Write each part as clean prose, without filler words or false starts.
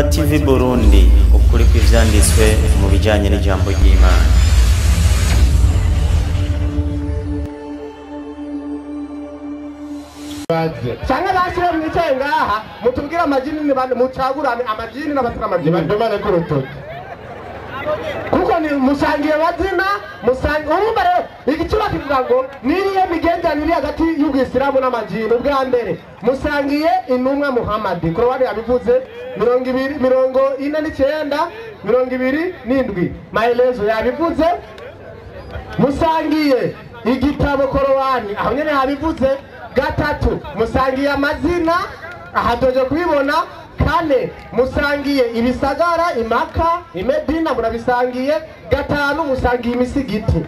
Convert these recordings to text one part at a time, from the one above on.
TV Burundi, ukuri kw'ivyanditswe mu bijanye n'ijambo ry'Imana. Canke bashyira mwicaye ngaha mutubwire amajini ni bande, mucagurane amajini n'abatari amajini Nibadomane ku rutoki. Kuko ni musangiye amazina, musangiye. Urumva rero igicura kivuga ngo niyo migenderanire iri hagati y'ubwisilamu n'amajini. Ubwa mbere musangiye intumwa Muhammad, Korowani yabivuze 20 49 27, maelezo yabivuze. Musangiye igitabo Korowani, aho nyene yabivuze. Gatatu, musangiye amazina, aha tuje kubibona. Kane, musangiye ibisagara, imaka, imedina murabisangiye. Gatanu, musangiye imisigiti.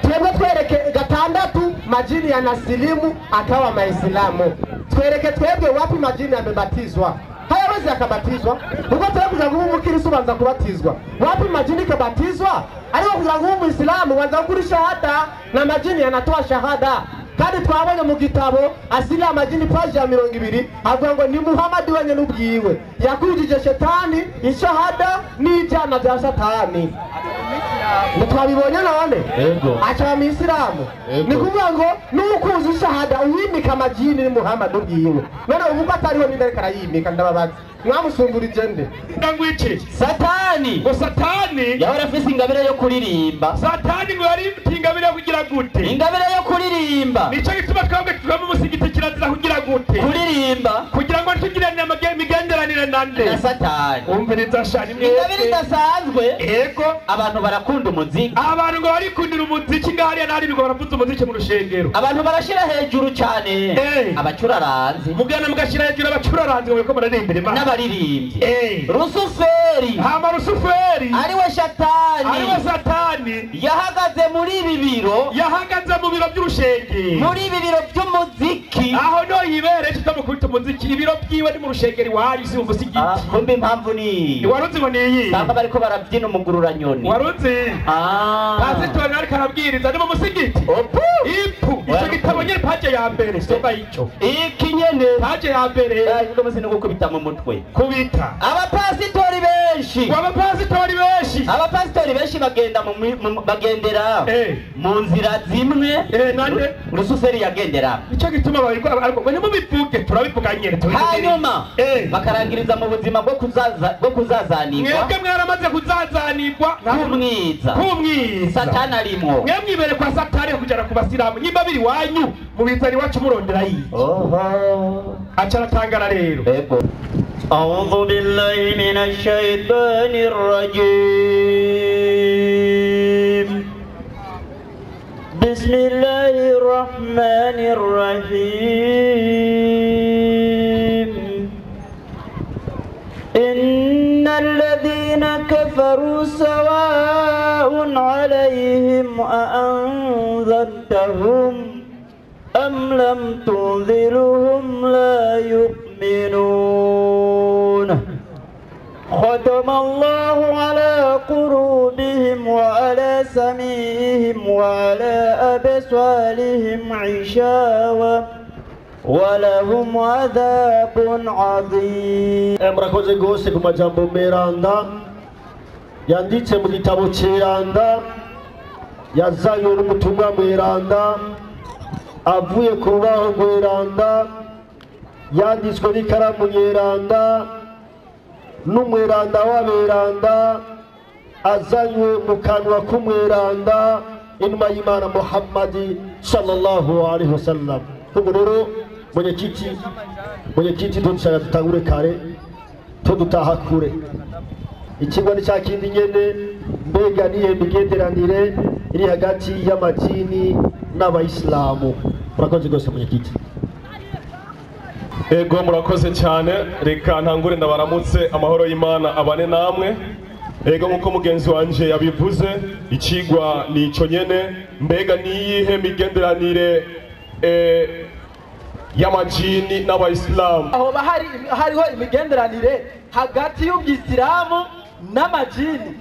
Twebwe twereke. Gatandatu, majini ya nasilimu akawa maisilamu. Twereke twebwe wapi majini yamebatizwa. Hayawezi akabatizwa kuko twebwe kugira ngo ube umukiristo ubanza kubatizwa. Wapi majini kabatizwa? Ariko kugira ngo ube umuisilamu ubanza gukora shahada, na majini yanatoa shahada. Kandi twabonye mu gitabo asili ya majini paji ya 20 avuga ngo ni Muhammad wenyene ubwiwe yakujije shetani ishahada n'ijana bya satani. Twabibonye none aca mu Isilamu. Ni kuvuga ngo nukuza ishahada uwimika majini ni Muhammad ubwiwe. None ubu ko atariho ninde karayimika? Ndababaza, mwamusumburije nde? Ngo iki? Satani. Ngo Satani yahora afise ingabire yo kuririmba. Satani ngo yari ingabire yo kugira gute? Ingabire yo kuririmba. Nico gituma twebwe tuba mu musigiti kirazira kugira gute? Kuririmba. Kugira ngo ntitugirane imigenderanire nande? Na Satani. Umviriza shani mwe. Ingabire idasanzwe. Yego. Abantu barakunda umuziki. Abantu ngo barikundira umuziki, ngahariya nari bigo baravuza umuziki mu rushengero. Abantu barashira hejuru cyane abacuraranzi. Mugana mugashira hejuru abacuraranzi ngo bararimbira Imana. N'abaririmbyi. Rusuferi. Hama Rusuferi ariwe Shatani. Ariwe Satani. Yahagaze muri ibi biro. Yahagaze mu biro by'urushengero. Muri ibi biro by'umuziki. Aho no yibere tutamukubita umuziki, ibiro byiwe ni mu rushengero iwanyu, si mu musigiti. Kumbe impamvu ni waruzi ngo ni iyi. Sanga bariko barabyina umugururanyoni. Waruzi? Pasitori ariko arabwiriza ni mu musigiti. Opu. Ipu. Ico gitabo nyene paje ya mbere soma ico. Iki nyene paje ya mbere. Ubwo musi no gukubita mu mutwe. Kubita. Abapasitori benshi. Abapasitori benshi. Abapasitori benshi bagenda mu bagendera mu nzira zimwe. Nande Rusuferi yagendera. Ico gituma bariko ariko ngo nimubivuge turabivuga nyene. Hanyuma bakarangiriza mu buzima bwo kuzaza bwo kuzazanirwa. Mwebwe mwaramaze kuzazanirwa kumwiza. Kumwiza. Satani arimwo. Mwe mwibere kwa Satani kujana ku basilamu. Nyimba biri wanyu mubizani wacu murondera yi. Oho. Aca aratangara rero. Yego. أعوذ بالله من الشيطان الرجيم. بسم الله الرحمن الرحيم. إن الذين كفروا سواء عليهم أأنذرتهم أم لم تنذرهم لا يؤمنون. ختم الله على قلوبهم وعلى سمعهم وعلى أبصارهم غشاوة ولهم عذاب عظيم. Murakoze gose ku majambo meranda yanditse mu gitabo ceranda yazanywe n'umutumwa mweranda avuye ku rubaho rweranda yanditswe n'ikaramu nyeranda n'umweranda w'aberanda azanywe mu kanwa k'umweranda inuma y'Imana Muhammadi sallallahu alaihi wasallam. Ubwo rero mwenyekiti dushaka dutangure kare tudutaha kure. Ikigwa ni cya kindi nyene, mbega niye migenderanire iri hagati y'amajini n'abayisilamu. Murakoze gose mwenyekiti. Ego murakoze cyane, reka ntangure ndabaramutse, amahoro y'Imana abane namwe. Ego nkuko mugenzi wanje yabivuze, ikigwa ni ico nyene, mbega niyihe migenderanire y'amajini n'abayisilamu. Aho hariho imigenderanire hagati y'ubwisilamu n'amajini.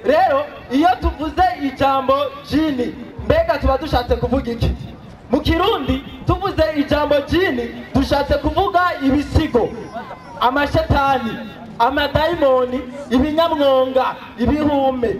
Rero iyo tuvuze ijambo jini, mbega tuba dushatse kuvuga iki? Mu Kirundi tuvuze ijambo jini dushatse kuvuga ibisigo, amashetani. Amadayimoni, ibinyamwonga, ibihume.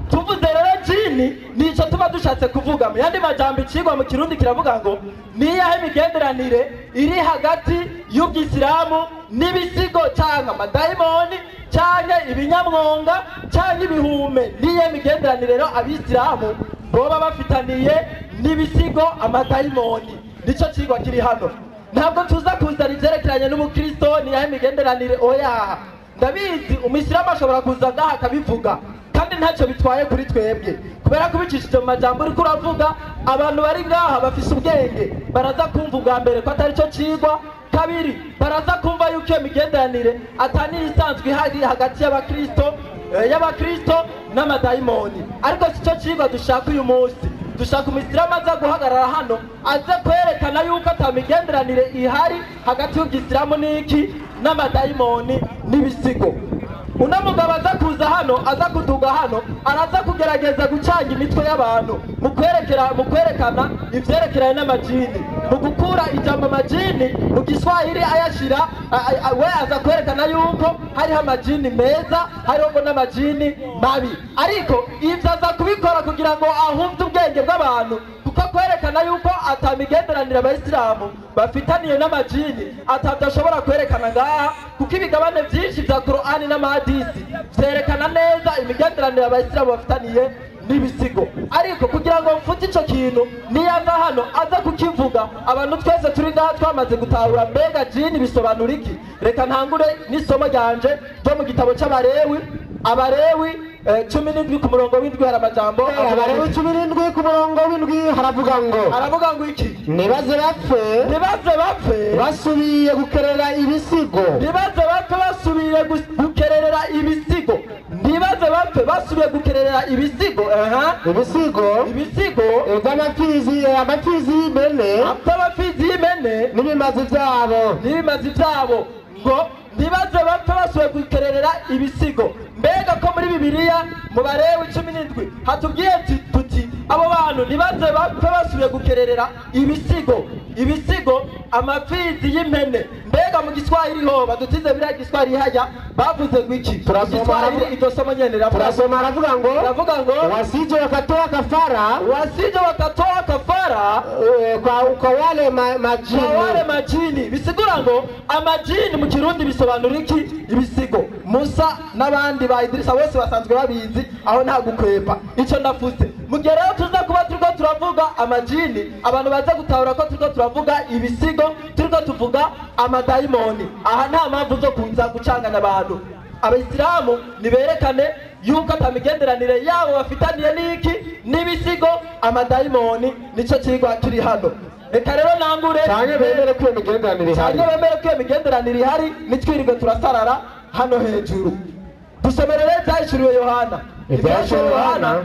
Tuvuze rero jini nico tuba dushatse kuvuga. Mu yandi majambo icigwa mu Kirundi kiravuga ngo niyahe imigenderanire iri hagati y'ubwisilamu n'ibisigo canke amadayimoni canke ibinyamwonga canke ibihume. Niyo migenderanire rero abisilamu boba bafitaniye n'ibisigo, amadayimoni. Nico cigwa kiri hano. Ntabwo tuza kuzana ivyerekeranye n'ubukristo, niyahe migenderanire, oya. Ndabizi umuyisilamu ashobora kuza ngaha akabivuga kandi ntacyo bitwaye kuri twebwe, kubera ko ubicishije mu majambo uriko uravuga, abantu bari ngaha bafise ubwenge baraza kumva ubwa mbere ko atari cyo cigwa, kabiri baraza kumva yuko iyo migenderanire atani isanzwe ihari hagati y'abakristo n'amadayimoni. Ariko si cyo cigwa dushaka uyu munsi. Dushaka umuyisilamu aza guhagarara hano aze kwerekana yuko ata migenderanire ihari hagati y'ubwisilamu n'iki n'amadayimoni n'ibisigo. Uno mugabo aza kuza hano, aza kuduga hano, araza kugerageza gucanga imitwe y'abantu mu kwerekana ivyerekeranye n'amajini, mu gukura ijambo amajini mu Giswahili ayashira we aza kwerekana yuko hariho amajini meza, hariho n'amajini mabi. Ariko ivyo aza kubikora kugira ngo ahumve ubwenge bw'abantu, kuko kwerekana yuko atamigenderanire abayisilamu bafitaniye n'amajini atadashobora kwerekana ngaha, kuko ibigabane vyinshi vya Qur'ani n'amahadisi vyerekana neza imigenderanire abayisilamu bafitaniye n'ibisigo. Ariko kugira ngo mfute ico kintu, niyaza hano aza kukivuga, abantu twese turi ngaha twamaze gutahura mbega jini bisobanura iki. Reka ntangure n'isomo ryanje ryo mu gitabo c'Abarewi, Abarewi 17 ku murongo w'indwi hari amajambo. Abarewi 17 ku murongo w'indwi haravuga ngo, aravuga ngo iki? Nibaze bapfe, nibaze bapfe basubiye gukerera ibisigo, nibaze bapfe basubiye gukererera ibisigo, nibaze bapfe basubiye gukererera ibisigo. Ibisigo, ibisigo by'amapfizi, amapfizi y'impene, amapfizi y'impene n'ibimazi byabo, n'ibimazi byabo. Ngo nibaze bapfe basubiye gukererera ibisigo. Mbega ko muri Bibiliya mu Barewi 17 hatubwiye tuti abo bantu nibaze bapfe basubiye gukererera ibisigo, ibisigo amapfizi y'impene. Mbega mu Giswahili ho badutize biriya Giswahili hajya bavuze ngo iki? Iryo somo nyene turasoma, aravuga ngo, aravuga ngo wasije wakatoa kafara, wasije wakatoa kafara kwa wale majini, kwa wale majini. Bisigura ngo amajini mu Kirundi bisobanura iki? Ibisigo. Musa n'abandi ba Idrisa bose basanzwe babizi, aho nta gukwepa ico ndavuze. Mu gihe rero tuza kuba turiko turavuga amajini, abantu baza gutahura ko turiko turavuga ibisigo, turiko tuvuga amadayimoni. Aha nta mpamvu zo kuza gucanganya abantu. Abayisilamu niberekane yuko atamigenderanire yabo bafitaniye n'iki? N'ibisigo, amadayimoni. Nico cigwa kiri hano. Reka rero nangure canke bemere ko iyo migenderanire ihari, canke bemere ko iyo migenderanire ihari, nitwirirwe turasarara hano hejuru. Dusomerere ivyahishuriwe Yohana. Ivyahishuriwe Yohana,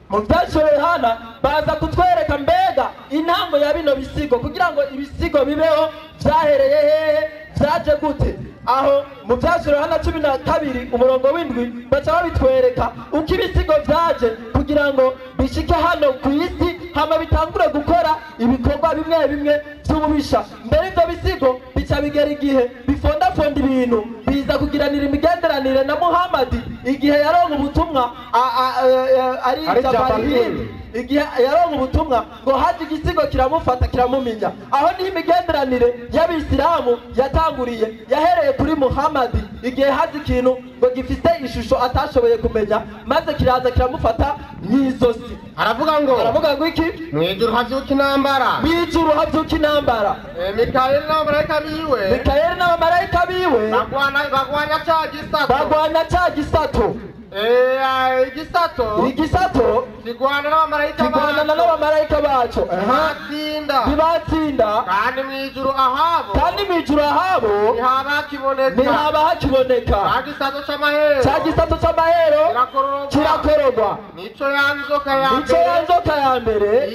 mu vyahishuriwe Yohana baza kutwereka mbega intango ya bino bisigo, kugira ngo ibisigo bibeho vyahereye hehe, vyaje gute. Aho mu vyahishuriwe Yohana 12 umurongo w'indwi baca babitwereka uko ibisigo vyaje kugira ngo bishike hano ku isi, hama bitangure gukora ibikorwa bimwe bimwe vy'ububisha. Mbere ivyo bisigo bica bigera igihe bifondafonda ibintu, biza kugiranira imigenderanire na Muhammad igihe yaronka ubutumwa ari Jabalhindi. Igihe yaronka ubutumwa ngo haje igisigo kiramufata kiramuminya. Aho ni imigenderanire y'abisilamu yatanguriye, yahereye kuri Muhammad igihe haje ikintu ngo gifite ishusho atashoboye kumenya, maze kiraza kiramufata mw'izosi. Aravuga ngo, aravuga ngo iki? Mwijuru havyuka intambara, mwijuru havyuka intambara. Mikayeli n'abamarayika biwe, Mikayeli n'abamarayika biwe bagwanya ca gisato, bagwanya ca gisato. Igisato, igisato kigwana n'abamarayika kigwana n'abamarayika baco, ntibatsinda, ntibatsinda. Kandi mwijuru ahabo, kandi mwijuru ahabo ntihaba hakiboneka, ntihaba hakiboneka. Ca gisato c'amahero, ca gisato c'amahero kirakororwa. Nico ya nzoka ya mbere, nico ya nzoka ya mbere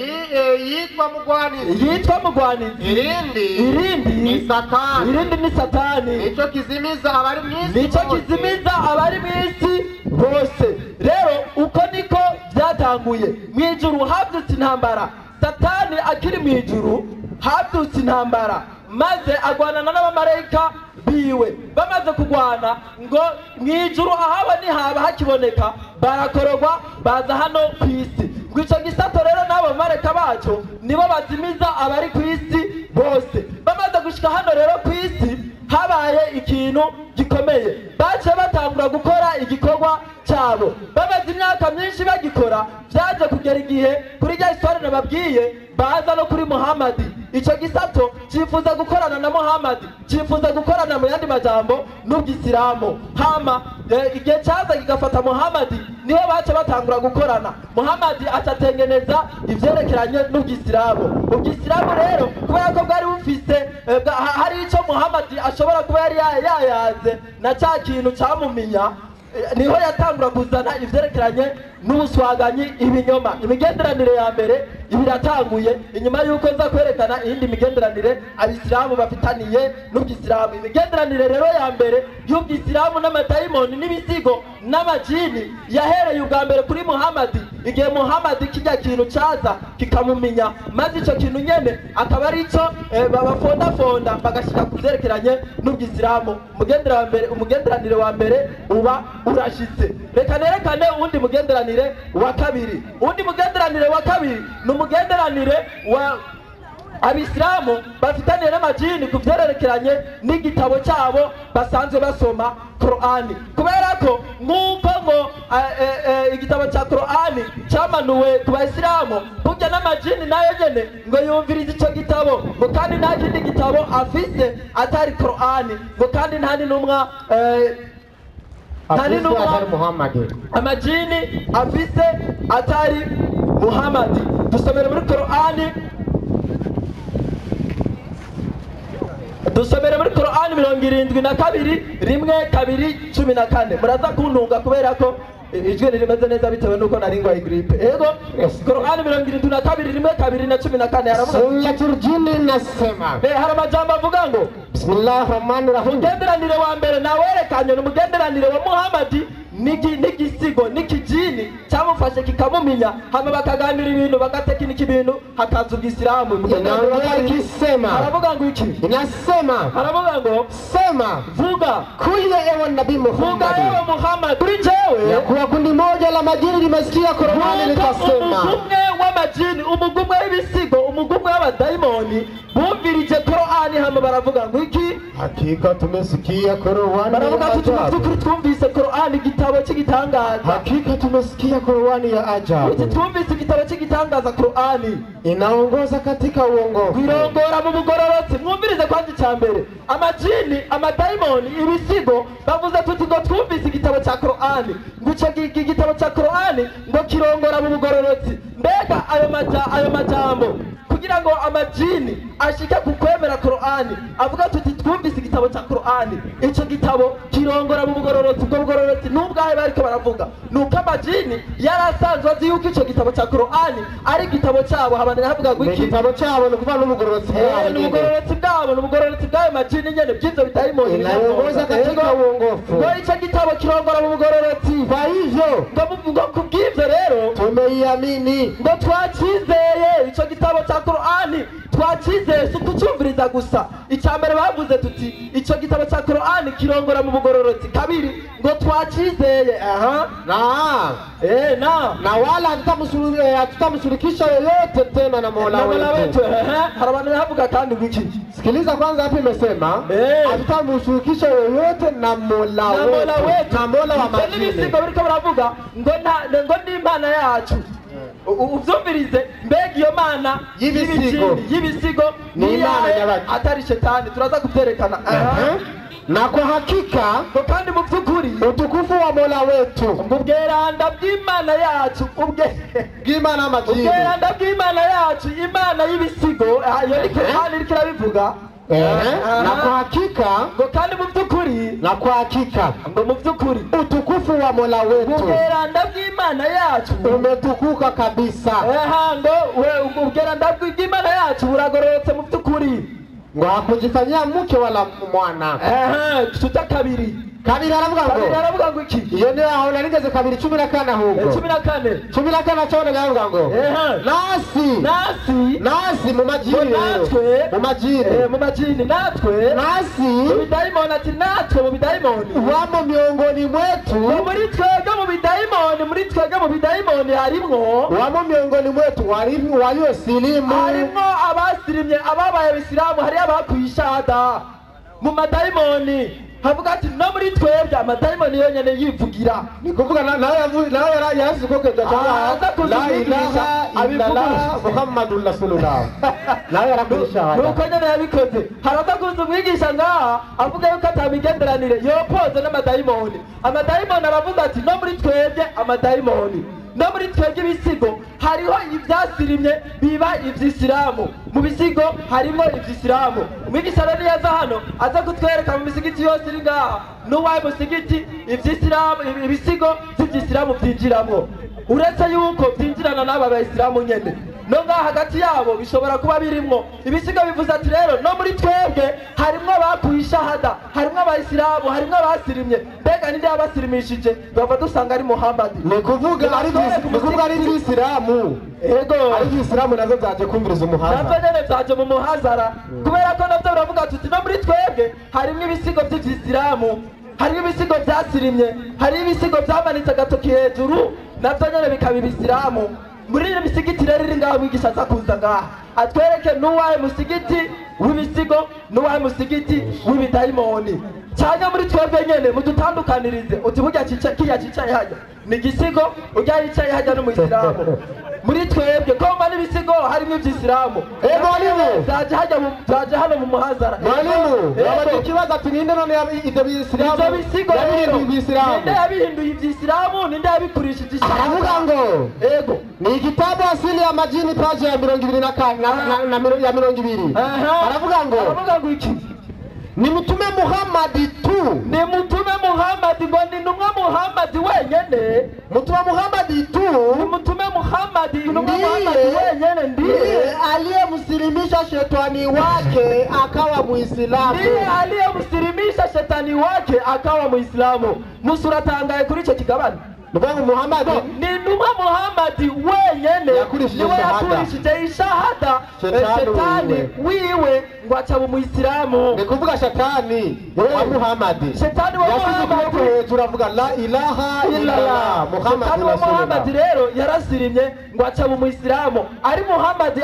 yitwa mugwanizi, yitwa mugwanizi. Irindi, irindi ni Satani, irindi ni Satani. Nico kizimiza abari mw'isi, nico kizimiza abari mw'isi bose. Rero uko niko byatanguye. Mwijuru havyutse intambara, Satani akiri mwijuru havyutse intambara, maze agwanana n'abamarayika biwe. Bamaze kugwana ngo mwijuru ahaba ntihaba hakiboneka, barakorogwa baza hano ku isi. Ngo ico gisato rero n'abo mareka baco nibo bazimiza abari ku isi bose. Bamaze gushika hano rero ku isi habaye ikintu gikomeye, bace batangura gukora igikorwa cyabo. Bamaze imyaka myinshi bagikora, byaje kugera igihe kuri rya histoire nababwiye baza no kuri Muhammad. Ico gisato cyifuza gukorana na Muhammad, cyifuza gukorana mu yandi majambo n'ubwisilamu. Hama igihe cyaza kigafata Muhammad, niho bace batangura gukorana. Muhammad acatengeneza ivyerekeranye n'ubwisilamu. Ubwisilamu rero kubera ko bwari bufise hari ico Muhammad ashobora kuba yari yayaze na cya kintu cyamuminya, niho yatangura kuzana ivyerekeranye n'ubuswaganyi, ibinyoma. Imigenderanire ya mbere ibiratanguye inyuma yuko nza kwerekana iyindi migenderanire abisilamu bafitaniye n'ubwisilamu. Imigenderanire rero ya mbere y'ubwisilamu n'amadayimoni n'ibisigo n'amajini yahereye ubwa mbere kuri Muhammad, igihe Muhammad kijya kintu caza kikamuminya, maze ico kintu nyene akaba ari ico babafondafonda bagashika ku vyerekeranye n'ubwisilamu. Umugenderanire wa mbere uba urashitse. Reka nerekane uwundi mugenderanire wa kabiri. Uwundi mugenderanire wa kabiri ni umugenderanire wa abisilamu bafitaniye n'amajini ku vyerekeranye n'igitabo cyabo basanzwe basoma, Qur'ani. Kubera ko nk'uko ngo igitabo cya Qur'ani cyamanuwe ku bayisilamu, burya n'amajini nayo nyene ngo yumvirize ico gitabo, ngo kandi nta kindi gitabo afise atari Qur'ani, ngo kandi nta n'intumwa amajini afise atari Muhammad. Dusomere muri Qur'ani, dusomere muri Qur'ani 72 1 2 14. Muraza kuntunga kubera ko ijwi rimeze neza bitewe nuko nari ngwaye gripe. Ego Qur'ani 72 1 2 na 14 haravuga Suratul Jinn nasema. Hari amajambo avuga ngo Bismillahirrahmanirrahim. Umugenderanire wa mbere nawerekanye ni umugenderanire wa Muhammad n'igisigo n'ikijini cyamufashe kikamuminya, hama bakaganira ibintu bagatekinika ibintu hakaza ubwisilamu. Haravuga ngo iki? Inasema, haravuga ngo sema, vuga kulia ewe Nabii Muhammad, vuga ewe Muhammad, kuri jewe ya kuwa kundi moja la majini limesikia Qur'ani likasema. Umugumwe w'amajini, umugumwe w'ibisigo, umugumwe w'abadaimoni bumvirije Qur'ani hama baravuga ngo iki? Hakika tumesikia Qur'ani, baravuga tuti twumvise Qur'ani igitabo cy'igitangaza. Hakika tumesikia Qur'ani ya ajabu. Tumvise igitabo cy'igitangaza Qur'ani inaongoza katika uongofu, irongora mu bugororotsi. Mwumvirize kwanza icya mbere, amajini, amadaimoni, ibisigo bavuze tuti ngo twumvise igitabo cya Qur'ani, ngo ico igitabo cya Qur'ani ngo kirongora mu bugororotsi. Mbega ayo majambo kugira ngo amajini ashike ku kwemera Qur'ani avuga tuti twumvise igitabo cya Qur'ani, ico gitabo kirongora mu bugororotsi. Ubwo bugororotsi n'ubwahe bariko baravuga nuko amajini yarasanzwe azi yuko ico gitabo cya Qur'ani ari igitabo cyabo. Habandanya havuga ngo iki igitabo cyabo ni kuva n'ubugororotsi bwabo, n'ubugororotsi bwabo, n'ubugororotsi bw'ayo majini nyene bw'ivyo bidayimoni inaongoza katika uongofu. Ngo ico gitabo kirongora mu bugororotsi. Kwa hivyo ngo kubw'ivyo rero tumeiamini, ngo twacizeye ico gitabo cya Qur'ani, twacizeye si ukucumviriza gusa. Icya mbere bavuze tuti ico gitabo cya Qur'ani kirongora mu bugororotsi. Kabiri ngo twacizeye, aha na wala hatutamshirikisha yoyote tena na Mola wetu. Hari abantu bavuga kandi ngo iki? Sikiliza kwanza, hapo imesema hatutamshirikisha yoyote na Mola wetu, na Mola wa majini. Ibisigo biriko baravuga ngo ngo ni Imana yacu. Uvyumvirize, mbega iyo mana y'ibisigo ni Imana y'abaki atari shetani? Turaza kuvyerekana. Na kwa hakika kandi mu by'ukuri utukufu wa Mola wetu, ubweranda bw'Imana yacu, bw'Imana majini, ubweranda bw'Imana yacu, Imana y'ibisigo, iyo ni Qur'ani iriko irabivuga. Na kwa hakika ngo kandi mu by'ukuri, na kwa hakika ngo mu by'ukuri utukufu wa Mola wetu, ubweranda bw'Imana yacu umetukuka kabisa. Ngo ubweranda bw'Imana yacu buragororotse mu by'ukuri, ngo hakujifanyia mke wala mwana. Tuta kabiri Kabiri aravuga ngo iki? Iyo ni aho narigeze kabiri 14 ahubwo. 14. 14 cyo aravuga ngo nasi mu majini natwe mu majini mu majini natwe nasi mu bidayimoni ati natwe mu bidayimoni wamo miongoni mwetu muri twebwe mu bidayimoni muri twebwe mu bidayimoni harimwo wamo miongoni mwetu waliosilimu harimwo abasirimye ababaye abisilamu hari abakuyishada mu madayimoni havuga ati no muri twebwe amadayimoni yonyene yivugira ni kuvuga nawe yarasukokeje cyangwa la ilaha illallah Muhammadur Rasulullah nawe yarakurisha nuko nyene yabikoze haraza kuza umwigisha ngaha avuga yuko atamigenderanire yopoze n'amadayimoni amadayimoni aravuga ati no muri twebwe amadayimoni no muri twebwe ibisigo hariho ivyasirimye biba ivyisilamu mu bisigo harimo ivyisilamu umwigisha rero yaza hano aza kutwereka mu misigiti yose iri ngaha n'uwaye musigiti ivyisilamu ibisigo vy'ivyisilamu vyinjiramwo uretse yuko vyinjirana n'aba bayisilamu nyene no ngaha hagati yabo bishobora kuba birimwo ibisigo bivuze ati rero no muri twebwe harimwo abakuye ishahada harimwo abayisilamu harimwo abasirimye mbega ninde yabasirimishije bava dusanga ari Muhammadi ni kuvuga ari ibisilamu ego ari ibisilamu nazo byaje kumviriza umuhazara navyo nyene vyaje mu muhazara kubera ko navyo biravuga tuti no muri twebwe harimwo ibisigo vy'ivyisilamu harimo ibisigo vyasirimye harimo ibisigo vyamanitse agatoki hejuru navyo nyene bikaba ibisilamu muri iyo misigiti rero iri ngaha mwigisha aza kuza ngaha atwereke n'uwahe musigiti w'ibisigo n'uwahe musigiti w'ibidayimoni cyangwa muri twebwe nyene mudutandukanirize uti burya kiya cicaye hajya ni igisigo urya yicaye hajya n'umuyisilamu muri twebwe komba n'ibisigo harimo ivyisilamu ego mwalimu vyaje hajya vyaje hano mu muhazara mwalimu wabaje ikibazo ati ninde none ivyo bisilamu ivyo bisigo ninde yabihinduye ivyisilamu ninde yabikurishije aravuga ngo ego ni igitabo asili ya majini page ya 24 na 20 aravuga ngo iki ni mtume Muhammadi tu ni mtume Muhammadi ngo ni ntumwa Muhammadi wenyene mtume Muhammadi tu ni mtume Muhammadi ntumwa Muhammadi wenyene ndiye aliyemsilimisha shetani wake akawa Muislamu ndiye aliyemsilimisha shetani wake akawa Muislamu musuratangaye kuri ico kigabane Nubangu Muhammadi ni ntumwa Muhammadi wenyene niwe yakurishije ishahada shetani wiwe ngo aca mu Muislamu ni kuvuga shetani wa Muhammadi shetani wa Muhammadi hejuru avuga la ilaha illallah Muhammadi wa Muhammadi rero yarasirimye ngo aca mu Muislamu ari Muhammadi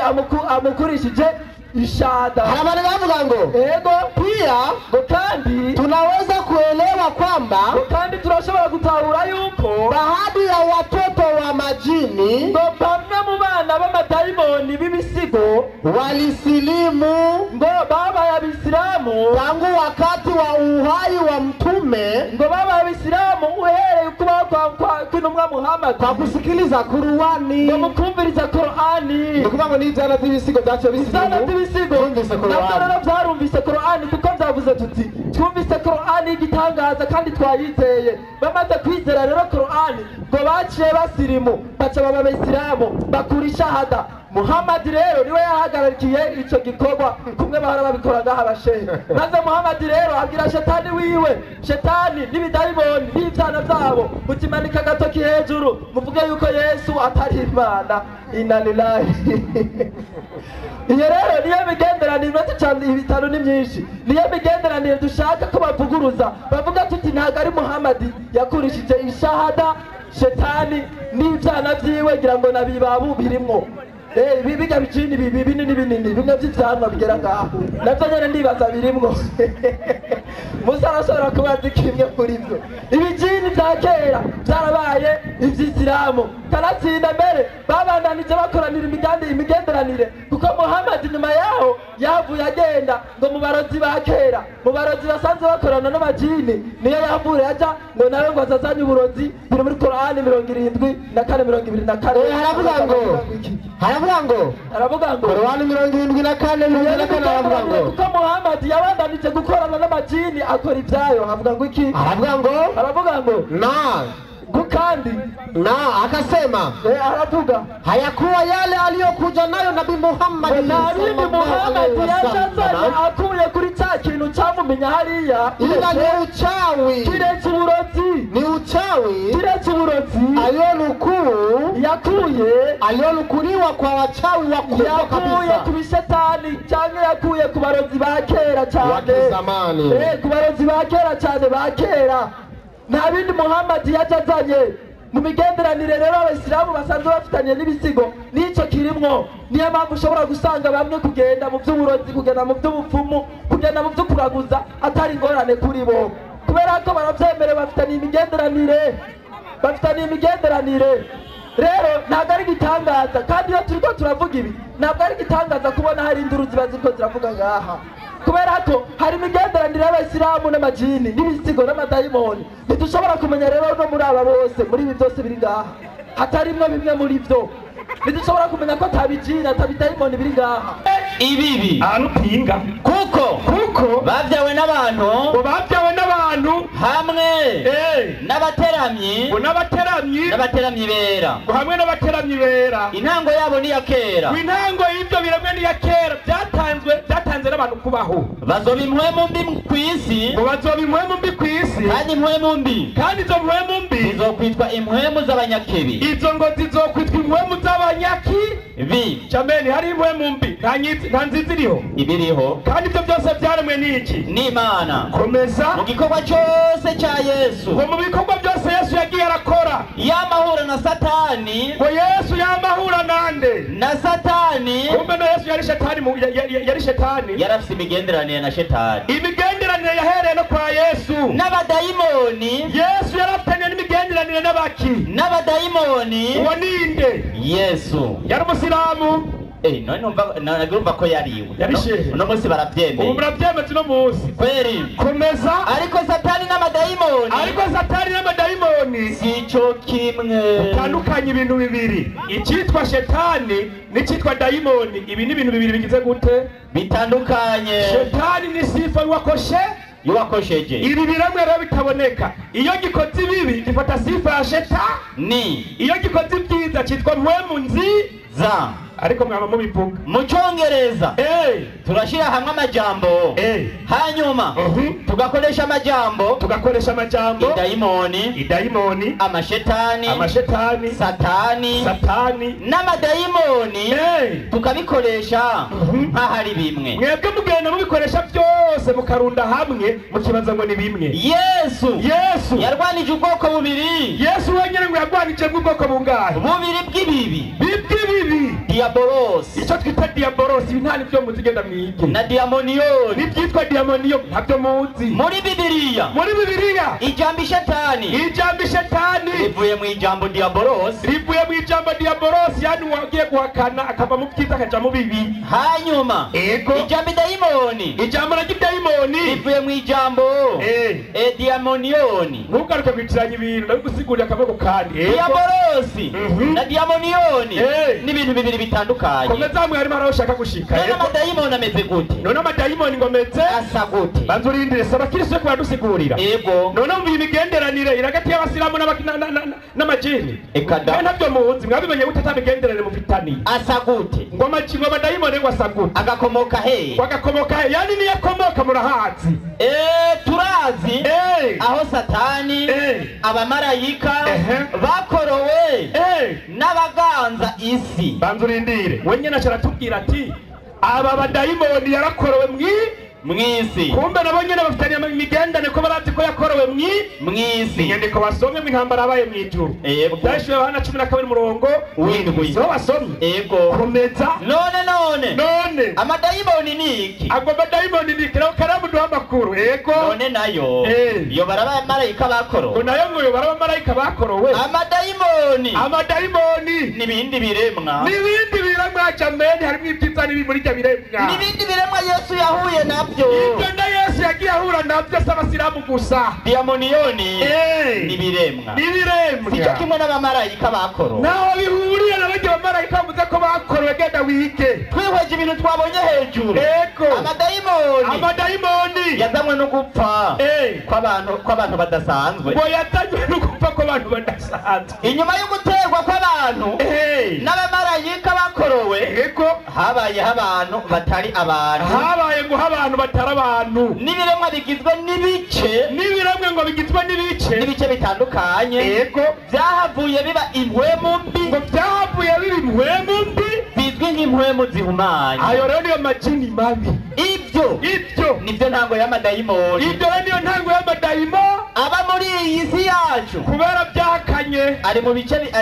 amukurishije ishahada harabana bavuga ngo ego pia ngo kandi tunaweza kuelewa kwamba ngo kandi turashobora gutahura yuko baadhi ya watoto wa majini ngo bamwe mu bana b'amadayimoni b'ibisigo walisilimu ngo babaye abisilamu tangu wakati wa uhai wa mtume ngo babaye abisilamu uhereye kubaho kw'intumwa Muhammad kwa kusikiliza Qur'ani ngo mukumviriza Qur'ani ni kuvuga ngo n'ivyana vy'ibisigo vyaciye bisilimu ibisigo navyo rero vyarumvise Qur'ani kuko vyavuze tuti twumvise Qur'ani y'igitangaza kandi twayizeye bamaze kwizera rero Qur'ani ngo baciye basirimu baca baba abayisilamu bakura ishahada Muhammad rero niwe yahagararikiye ico gikorwa kumwe bahora babikora ngaha abashehe maze Muhammad rero abwira shetani wiwe shetani n'ibidayimoni n'ivyana vyabo mutimanika agatoki hejuru muvuge yuko Yesu atari Imana inna lillahi iyo rero niyo migenderanire iminota itanu ni myinshi niyo migenderanire dushaka ko bavuguruza bavuga tuti ntabwo ari Muhammad yakurishije ishahada shetani n'ivyana vyiwe ngira ngo nabibabu birimwo bijya bijini binini binini bimwe vy'ivyamwa bigera ngaha navyo nyene ndibaza birimwo Musa arashobora kuba azi kimwe kuri vyo ibijini vya kera vyarabaye ivy'isilamu kanatsinda mbere babandanije bakoranira imigenderanire kuko Muhammad nyuma yaho yavuye agenda ngo mu barozi ba kera mu barozi basanzwe bakorana n'amajini niyo yavuye aja ngo nawe ngo azazanye uburozi biri muri Qur'ani 74 24 haravuga ngo Qur'ani 74 24 haravuga ngo kuko Muhammad yabandanije gukorana n'amajini akora ivyayo avuga ngo iki aravuga ngo na Kandi na akasema aravuga hayakuwa yale aliyokuja nayo Nabii Muhammad nta bindi Muhammad yashazanye akuye kuri cya kintu cyamumenya hariya, ila ni uchawi, kiretse uburozi, ni uchawi, kiretse uburozi aliyonukuu yakuye, aliyonukuliwa kwa wachawi wakubwa yakuye kabisa ku bishetani cyangwa yakuye ku barozi ba kera wa cyane, kizamani. Ku barozi ba kera cyane ba kera. Nta bindi Muhammad yajazanye mu migenderanire. Rero abayisilamu basanzwe bafitanye n'ibisigo n'icyo kirimwo. Niyo mpamvu ushobora gusanga bamwe kugenda mu by'uburozi, kugenda mu by'ubupfumu, kugenda mu byo kuraguza atari ingorane kuri bo, kubera ko barabyemerewe, bafitanye imigenderanire, bafitanye imigenderanire. Rero ntabwo ari igitangaza, kandi iyo turiko turavuga ibi ntabwo ari igitangaza kubona hari induru ziba ziriko ziravuga ngaha, kubera ko hari imigenderanire y'abayisilamu n'amajini n'ibisigo n'amadayimoni. Ntidushobora kumenya rero no muri aba bose, muri ibi byose biri ngaha hatarimwo bimwe muri byo, ntidushobora kumenya ko atabijini atabidayimoni biri ngaha. Ibibi ahantu upinga kuko babyawe n'abantu, ngo babyawe n'abantu hamwe n'abateramyi, ngo n'abateramyi, n'abateramyi bera, ngo hamwe n'abateramyi bera. Intango yabo ni iya kera, ngo intango y'ibyo biremwe ni iya kera, byatanzwe n'abantu kubaho. Bazoba impwemu mbi ku isi, ngo bazoba impwemu mbi ku isi, kandi impwemu mbi, kandi izo mpwemu mbi zizokwitwa impwemu z'abanyakibi, izo ngo zizokwitwa impwemu z'abanyakibi. Jameni, hari impwemu mbi nta nziza iriho, ibiriho, kandi ibyo byose byaremwe n'iki? N'Imana. Komeza. Mu gikorwa cyose cya Yesu, ngo mu bikorwa byose Yesu yagiye arakora, yamahura na Satani, ngo Yesu yamahura nande? Na Satani. Kumbe na Yesu yari shetani, yari shetani, yarafise imigenderanire na shetani. Imigenderanire yahereye no kwa Yesu n'abadayimoni. Yesu yarafitanye n'imigenderanire n'abaki? N'abadayimoni. Uwo ninde? Yesu yari umusilamu. None numva ko yariwe. Yari shehe. Uno munsi barabyemeye. Ubu murabyemeye uno munsi. Kweri. Komeza. Ariko Satani n'amadayimoni, ariko Satani n'amadayimoni si cyo kimwe. Utandukanye ibintu bibiri, icyitwa shetani n'icyitwa dayimoni. Ibi ni ibintu bibiri bigize gute? Bitandukanye. Shetani ni sifa y'uwakoshe, y'uwakosheje. Ibi biremwe rero bitaboneka, iyo gikoze ibibi gifata sifa ya shetani, iyo gikoze ibyiza cyitwa mpwemu nziza. Ariko mwaba mubivuga mu cyongereza turashyira hamwe amajambo, hanyuma tugakoresha amajambo, tugakoresha amajambo idayimoni, idayimoni, amashetani, amashetani, satani, satani n'amadayimoni, tukabikoresha nk'ahari bimwe. Mwebwe mugenda mubikoresha byose mukarunda hamwe mukibaza ngo ni bimwe. Yesu yarwanije ubwoko bubiri. Yesu wenyine ngo yarwanije ubwoko bungahe? Bubiri bw'ibibi, bw'ibibi. Diabolos, icyo twita diabolos, ibi nta nibyo muzi, genda mwige. Na diamonion, n'ibyitwa diamonion ntabyo muzi. Muri Bibiliya, muri Bibiliya ijambo ishetani, ijambo ishetani rivuye mu ijambo diabolos, rivuye mu ijambo diabolos, yani wagiye guhakana akava mu byiza akaja mu bibi. Hanyuma ego ijambo dayimoni, ijambo la dayimoni rivuye mu ijambo diamonion. Ntugaruke kwitiranya ibintu, ndabigusigurira akaboko kandi. Diabolos na diamonion ni ibintu bibiri bitandukanye. Komeza mwarimu araho ushaka gushika. None amadayimoni ameze gute? None amadayimoni ngo ameze asa gute? Banza urindire, saba Kristo ko badusigurira. Yego. None umva imigenderanire iri hagati y'abasilamu n'amajini. Eka da. Ntabyo muzi, mwabimenye gute atamigenderanire mufitaniye? Asa gute? Ngo amajini amadayimoni ngo asa gute? Agakomoka he? Ngo agakomoka he? Yani niyo akomoka murahazi. Turazi aho Satani abamarayika bakorowe n'abaganza isi. Banza urindire. Wenyine aratubwira ati aba badayimoni yarakorowe mwisi. Kumbe nabo nyene bafitanye imigendane ko barazi ko yakorowe mwisi. Inyandiko basomye mu intambara abaye mu ijuru. Byashiwe Yohana 12 murongo w'indwi. So basomye. Yego. Komeza. None amadayimoni ni iki? Ago madayimoni ni kiraho karamu duha amakuru. Yego. None nayo yo baraba marayika bakorowe. Ngo nayo ngo yo baraba marayika bakorowe. Amadayimoni. Amadayimoni nibindi biremwa. Nibindi biremwa jameni, harimo ibyiza n'ibi muri bya biremwa. Nibindi biremwa Yesu yahuye nabyo. Ibyo na Yesu byinshi yagiye ahura nabyo si abasilamu gusa. Diamoniyoni n'ibiremwa. N'ibiremwa. Sicyo kimwe n'abamarayika bakorowe. Naho bihuriye n'abajya abamarayika bavuze ko bakorowe genda wige. Twihweje ibintu twabonye hejuru. Ego. Amadayimoni. Amadayimoni. Yazanywe no gupfa. Kw'abantu badasanzwe. Ngo yazanywe no gupfa kw'abantu badasanzwe. Inyuma yo guterwa kw'abantu n'abamarayika bakorowe. Ego. Habayeho abantu batari abantu. Habaye ngo abantu batari abantu. N'ibiremwa bigizwe n'ibice. N'ibiremwa ngo bigizwe n'ibice. N'ibice bitandukanye. Ego. Byahavuye biba impwemu mbi. Ngo byahavuye biba impwemu mbi. Bizwi nk'impwemu zihumanye. Ayo rero niyo majini mabi. Ibyo. Ibyo. Nibyo ntango y'amadayimoni. Ibyo rero niyo ntango y'amadayimoni. Aba muri iyi si yacu. Kubera byahakanye. Ari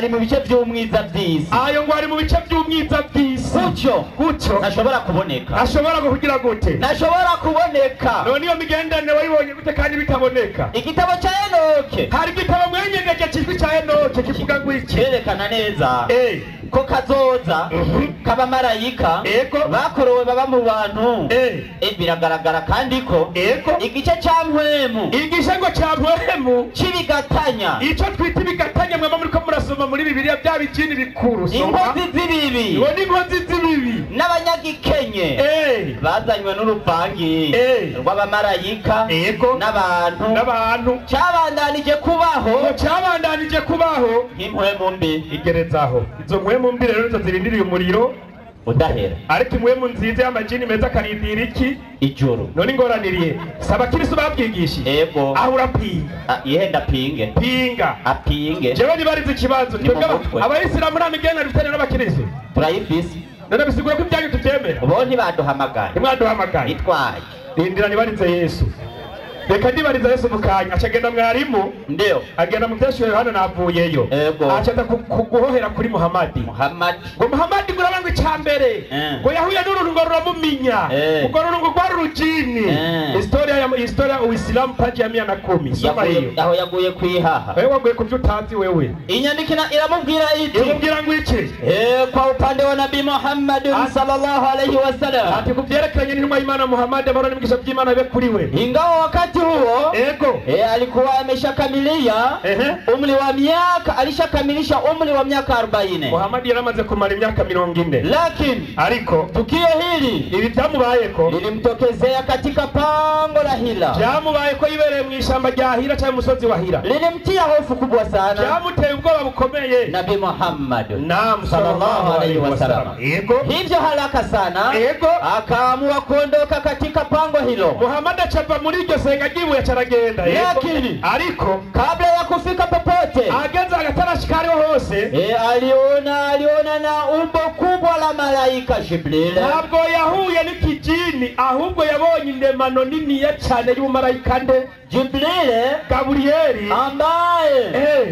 mu bice by'umwiza by'isi. Ayo ngo ari mu bice by'umwiza by'isi. Gutyo. Gutyo. Ntashobora kuboneka. Ashobora kugira gute? Ntashobora kuboneka. None iyo migenderanire wayibonye gute kandi bitaboneka? Igitabo cya Enoke. Hari igitabo mwenyegeje kijwi cya Enoke kivuga ngo iki? Cyerekana neza. Ko kazoza k'abamarayika bakorowe baba mu bantu. Biragaragara kandi ko igice cya mpwemu. Igice ngo cya mpwemu cy'ibigatanya. Icyo twita ibigatanya mwaba muriko murasoma muri Bibiliya bya bijini bikuru. Inkozi z'ibibi. Ngo ni inkozi z'ibibi. N'abanyagikenye bazanywe n'uruvangi rw'abamarayika n'abantu. N'abantu. Cyabandanije kubaho. Ngo cyabandanije kubaho nk'impwemu mbi. Igerezaho. Izo mpwemu mbi rero nizo zirindiriye umuriro udahera. Ariko impwemu nziza y'amajini meza akarindira iki? Ijuru. None ingoraniriye. Saba Kristo babyigishije. Yego. Aho urapinga. Yehenda pinge. Pinga. Apinge. Jewe nibarize ikibazo twebwe abayisilamu nta migenderanire dufitanye n'abakristo. Turayifise. None bisigura ko ibyanyu tubyemera. Bo ntibaduhamagaye. Ntimwaduhamagaye. Itwaye. Rindira nibarize Yesu. Reka ndibariza Yesu mukanya acagenda mwarimu. Ndio. Agenda mu byashuye hano navuyeyo. Acaza kuguhohera kuri Muhammad. Muhammad. Ngo Muhammad ngurabanga icyambere. Ngo yahuye n'uruntu ngo ruramuminya. Ngo rurungu rwari urujini. Historia Uislamu page ya 110. Soma hiyo. Aho yaguye kwihaha. Wewe waguye kubyo utazi wewe. Inyandiko iramubwira iti. Iramubwira ngo iki? Kwa upande wa Nabii Muhammad sallallahu alayhi wasallam. Ati kubyerekeranye n'intumwa y'Imana Muhammad amahoro n'imigisha by'Imana bibe kuri we. Ingawa wakati huo alikuwa ameshakamilia umri wa miaka, alishakamilisha umri wa miaka 40. Muhammad yaramaze kumara imyaka 40. Lakini ariko tukio hili ibi byamubayeko lilimtokezea katika pango la Hira. Byamubayeko yibereye mu ishamba rya Hira cyangwa musozi wa Hira. Lilimtia hofu kubwa sana. Byamuteye ubwoba bukomeye. Nabii Muhammad naam sallallahu alayhi wasallam. Yego. Hivyo haraka sana. Yego. Akaamua kuondoka katika pango hilo. Muhammad acapa muri iryo senga ry'ibuye acaragenda. Lakini ariko kabla ya kufika popote ageze agatarashika ariho hose aliona na umbo kubwa la malaika Jibril. Ntabwo yahuye n'ikijini ahubwo yabonye indemano niniya cyane y'umumarayika nde Jibril Gabrieli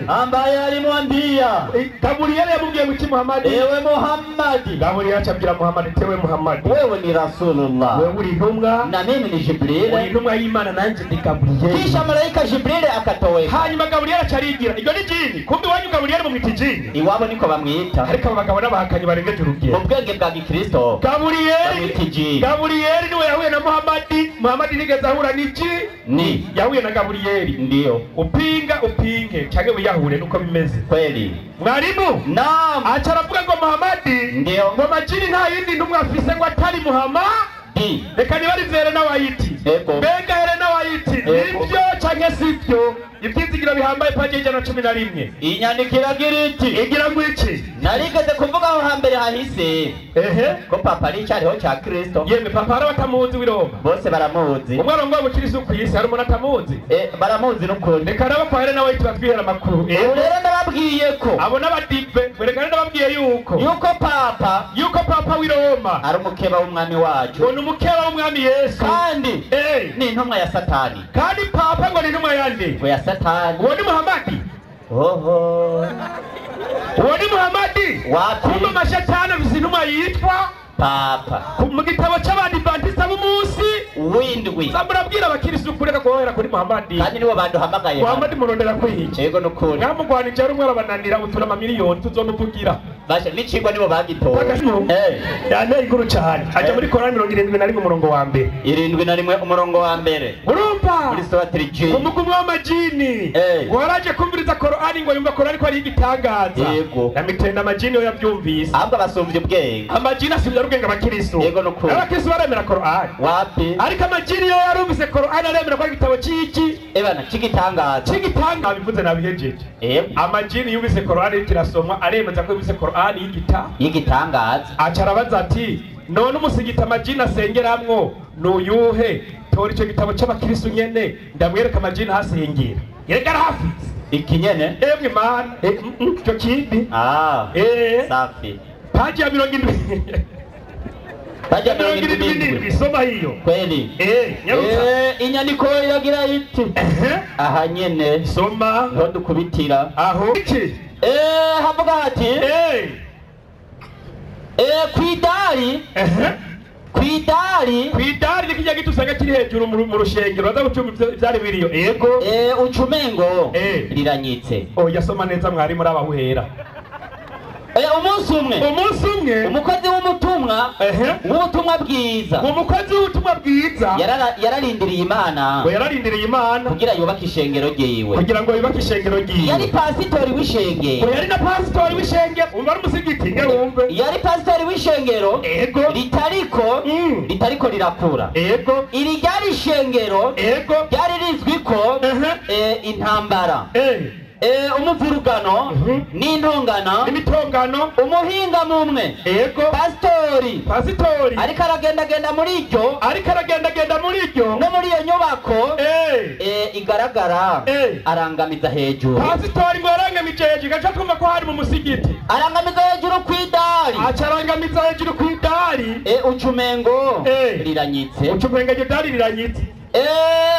ambaye alimwambia. Gabrieli yamubwiye ngo iki Muhammad? Ewe Muhammad. Gabrieli acabwira Muhammad tewe Muhammad, wewe ni Rasulullah, wewe uri intumwa na mimi ni Jibril, uri intumwa y'Imana nanjye ndi Gabrieli. Kisha malaika Jibril akatoweka. Hanyuma Gabrieli acarigira. Iryo ni jini. Kumbe wanyu Gabrieli bamwita ijini. Iwabo niko bamwita. Ariko abo bagabo n'abahakanyi barengeje urugero. Mu bwenge bwa Gikristo Gabrieli Gabrieli niwe yahuye na Muhammad. Muhammad nigeze ahura n'iki? Ni yahuye na Gabrieli. Ndio. Upinga upinge canke wiyahure nuko bimeze. Kweli. Mwarimu. Naam. Aca aravuga ngo Muhammad ndio ngo majini nta yindi ntumwa afise ngo atari Muhammad. Reka nibarize Helena White. Mbega Helena White nibyo canke sivyo? Ibyizigiro bihambaye paje 111. Inyandiko iragira iti. Igira ngo iki? Narigeze kuvuga aho hambere hahise. Ko papa ari icyariho cya Kristo. Yemwe papa hari abatamuzi w'i Roma. Bose baramuzi. Umwe arongoye umukristo ku isi hari umuntu atamuzi. Baramuzi n'ukuri. Reka nabo kwa Helena White batwihera amakuru. Ubu rero ndababwiye ko abo n'abadive reka ndababwiye yuko papa w'i Roma ari umukeba w'umwami wacu. Ngo ni umukeba w'umwami Yesu. Kandi ni intumwa ya Satani. Kandi papa ngo ni intumwa yande? Ngo ya Satani. Uwo ni Muhammad. Oho. Uwo ni Muhammad. Wapi? Kumbe mashetani afise intumwa yitwa Papa mu gitabo c'abadivantista b'umunsi w'indwi. Murabwira abakirisitu kureka guhera kuri Muhammadi, kandi nibo banduhamagaye. Muhammadi murondera kwiki? Yego nukuri. Mwamugwanije ari umwe arabananira, utura amamiliyoni tuzomuvugira. Basha n'icigwa nibo bagitoye. Yanteye inkuru cane. Aja muri Korani 71 umurongo wa mbere. 71 umurongo wa mbere. Urumva? Muri Suratul Jin. Umugumwe w'amajini waraje kumviriza Korani ngo yumva Korani ko ari igitangaza. Yego. Yamitenda amajini yo yavyumvise. Ahubwo abasumbye ubwenge. Amajini asumbye ubwenge abakirisu. Yego nukuri. Abakirisu baremera Korani. Wapi? Ariko amajini yo yarumvise Korani aremera ko ari igitabo c'iki? Ebana c'igitangaza. C'igitangaza bivuze nabihejeje. Amajini yumvise Korani kirasomwa aremeza ko yumvise Korani y'igitangaza. Aca arabaza ati none umusigita amajini asengeramwo nuyuhe? Tora ico gitabo c'abakirisu nyene ndamwereka amajini ahasengera. Yereka arahafise iki nyene? Emwe mana ico kindi. Safi. Paji ya 70. Paji ya 77. Soma hiyo. Kweli. Nyaruta. Inyandiko iragira iti aha nyene soma niho dukubitira aho iki havuga hati kwidari kwidari kwidari nikijya gitusanga kiri hejuru mu rushengero baza gucuma ivyari biriyo. Yego ucumengo riranyitse. Oya soma neza mwari muri abahuhera. Umunsi umwe umukozi w'umutumwa w'ubutumwa bwiza, umukozi w'ubutumwa bwiza yararindiriye Imana, ngo yararindiriye Imana kugira yubake ishengero ryiwe, kugira ngo yubake ishengero ryiwe. Yari pasitori w'ishengero, yari na pasitori w'ishengero. Umva ari umusigiti nge wumve. Yari pasitori w'ishengero ego ritariko rirakura. Ego iri ryari ishengero ego ryari rizwi ko intambara umuvurugano n'intongano n'imitongano umuhinga mumwe ego pasitori ariko aragendagenda muri iryo no muri iyo nyubako igaragara arangamiza hejuru. Pasitori ngo yarangamije hejuru gaca twumva ko hari mu musigiti. Arangamiza hejuru kw'idari, aca arangamiza hejuru kw'idari. Ucumengo riranyitse, ucumengo iryo dari riranyitse.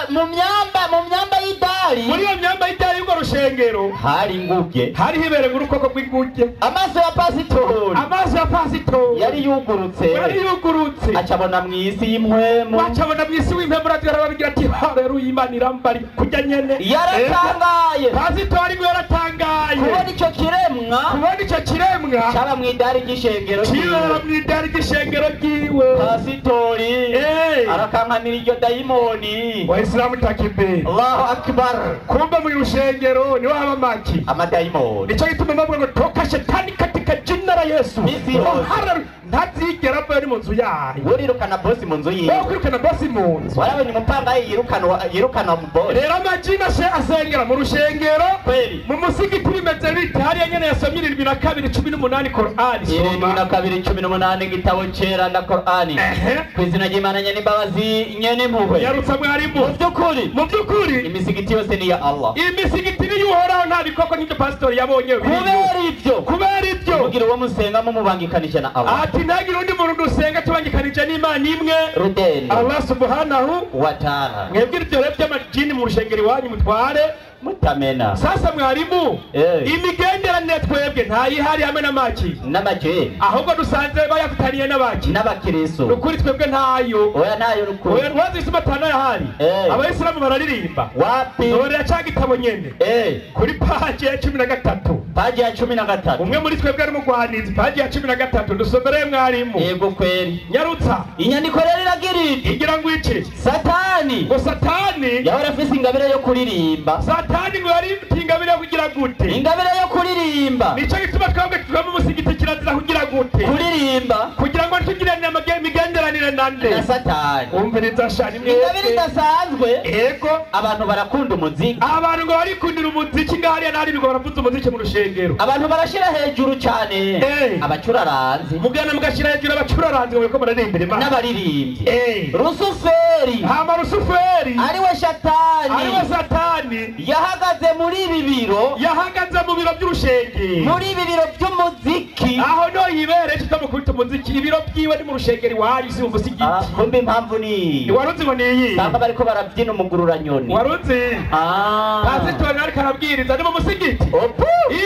Mu myamba y'idari, muri iyo myamba y'idari y'urwo rushengero hari inguge, hari hibere urukoko rw'inguge. Amaso ya pasitori yari yugurutse, acabona mu isi y'impwemu, arababwira ati haleluya Imana irambari kujya nyene. Yaratangaye pasitori ngo yaratangaye kubona ico kiremwa caba mu idari ry'ishengero ryiwe. Pasitori arakankamira iryo dayimoni. Waislamu takibir. Allahu akbar. Kumbe mu rushengero niho haba maki amadayimoni. Nico gituma bavuga ngo toka shetani katika jina la Yesu. Ntazigera ava mu nzu yayo. Urirukana bosi mu nzu yiwe. Urirukana bosi mu nzu. Warabonye umupangayi yirukana mu bosi. Rero amajini asengera mu rushengero kweli. Mu musigiti bimeze bite? Hariya nyene yasomye 72:18 Korani. 72:18 igitabo cera na Korani. Ku izina ry'Imana nyene imbabazi nyene impuhwe. Yarutsa mwarimu. Mu by'ukuri imisigiti yose ni ya Allah. Imisigiti ni y'Uhoraho, nta bikoko nk'ibyo pasitori yabonye. Kubera ibyo mugira uwo musenga mumubangikanije na Allah. Ati ntagira undi muntu dusenga tubangikanije n'Imana imwe rudende Allah subhanahu wa ta'ala. Mwebwe ibyo rero by'amajini mu rushengero iwanyu mutware mutamena. Sasa mwarimu imigenderanire twebwe ntayihari hamwe n'amaki n'amajini, ahubwo dusanze bayafitaniye n'abaki n'abakirisu. Nukuri twebwe ntayo. Oya ntayo nukuri. Oya nwazi isoma tano yahari. Abayisilamu bararirimba. Wapi? Nore ca gitabo nyene kuri paje ya 13. Paje ya 13. Umwe muri twebwe ari mugwanizi paje ya 13 dusomereye mwarimu. Yego kweli. Nyarutsa. Inyandiko rero iragira iti igira ngo iki? Satani. Ngo Satani yahora afise ingabire yo kuririmba. Satani ngo yari ingabire yo kugira gute? Ingabire yo kuririmba. Nico gituma twebwe tuva mu musigiti kirazira kugira gute? Kuririmba. Kugira ngo tugirane imigenderanire nande? Na Satani. Umviriza shani mwese. Ingabire idasanzwe. Yego. Abantu barakunda umuziki. Abantu ngo barikundira umuziki ngahariya nari bigo baravuza umuziki mu rushengero. Abantu barashira hejuru cyane. Abacuraranzi. Mugana mugashira hejuru abacuraranzi ngo bariko bararimbira Imana. N'abaririmbyi. Rusuferi. Hama Rusuferi. Ariwe Shatani. Ariwe Satani. Yahagaze muri ibi biro. Yahagaze mu biro by'urushengero. Muri ibi biro by'umuziki. Aho no yibere kitamukubita umuziki ibiro byiwe ni mu rushengero iwanyu si umusigiti. Kumbe impamvu ni waruzi ngo ni iyi. Sanga bariko barabyina umugururanyoni. Waruzi. Pasitori ariko arabwiriza ni mu musigiti.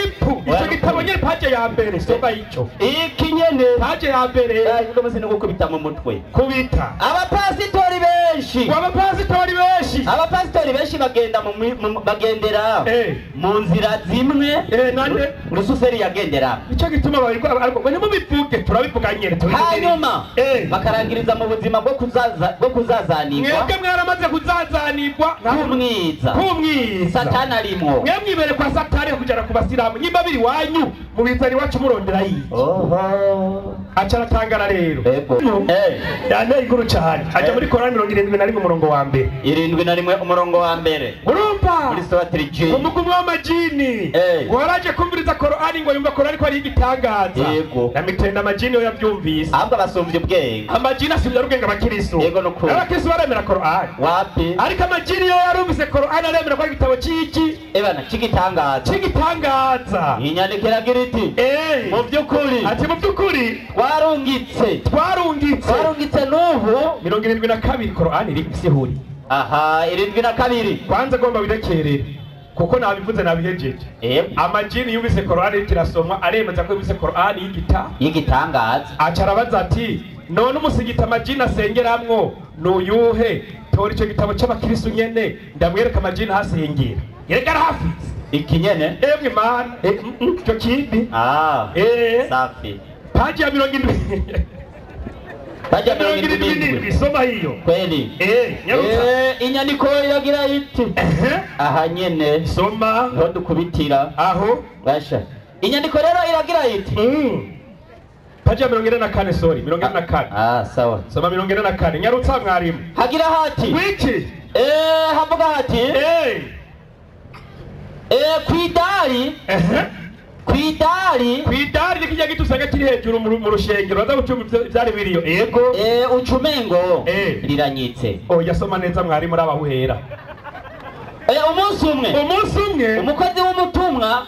Ipu ico gitabo nyene paje ya mbere soma ico. Iki nyene paje ya mbere uno musi nugukubita mu mutwe. Kubita. Abapasitori benshi. Abapasitori benshi. Abapasitori benshi bagenda mu bagendera mu nzira zimwe nande Rusuferi yagendera. Ico gituma bariko ariko ngo mubivuge turabivuga nyene. Hanyuma bakarangiriza mu buzima bwo kuzaza bwo kuzazanirwa. Mwebwe mwaramaze kuzazanirwa kumwiza. Kumwiza. Satani arimwo. Mwe mwibere kwa Satani kujana ku basilamu nyimba biri wanyu mubizani wacu murondera yi. Oho. Aca aratangara rero. Yane inkuru cyane. Aja muri Korani 71 umurongo wa mbere. 71 umurongo wa mbere. Urumva? Muri Surah Jin. Umugumu w'amajini. Waraje kumviriza Korani ngo yumva Korani ko ari igitangaza. Yego. Na mitenda amajini yo yabyumvise. Ahubwo abasumbye ubwenge. Amajini asubya ubwenge abakirisu. Yego no kuri. Abakirisu baremera Korani. Wapi? Ariko amajini yo yarumvise Korani aremera ko ari igitabo cy'iki? Ebana cy'igitangaza. Cy'igitangaza. Inyandiko iragira iti. Mu by'ukuri. Ati mu by'ukuri twarungitse. Twarungitse. Twarungitse n'ubu 72 Korani iri sihuri. Aha 72. Kwanza gomba wirekerere. Kuko nabivuze nabihejeje. Amajini yumvise Korani kirasomwa aremeza ko yumvise Korani y'igitangaza. Aca arabaza ati none umusigita amajini asengeramwo nuyuhe? Tora ico gitabo c'abakirisu nyene ndamwereka amajini hasengera. Yereka arahafise. Iki nyene? Emwe mana ico kindi. Safi. Paji ya 70. Paji ya 77. Soma hiyo. Kweli. Nyaruta. Inyandiko iragira iti. Aha nyene. Soma. Niho dukubitira. Aho. Basha. Inyandiko rero iragira iti. Paji ya 44 sorry, 44. Sawa. Soma 44. Nyarutsa mwarimu. Hagira hati. Wiki. Havuga hati. Kwidari. Kwidari. Kwidari ni kijya gitu usanga kiri hejuru mu rushengero baza gucuma ivyari biriyo. Yego. Ucumengo riranyitse. Oya soma neza mwarimu rabahuhera. Umunsi umwe. Umunsi umwe. Umukozi w'umutumwa.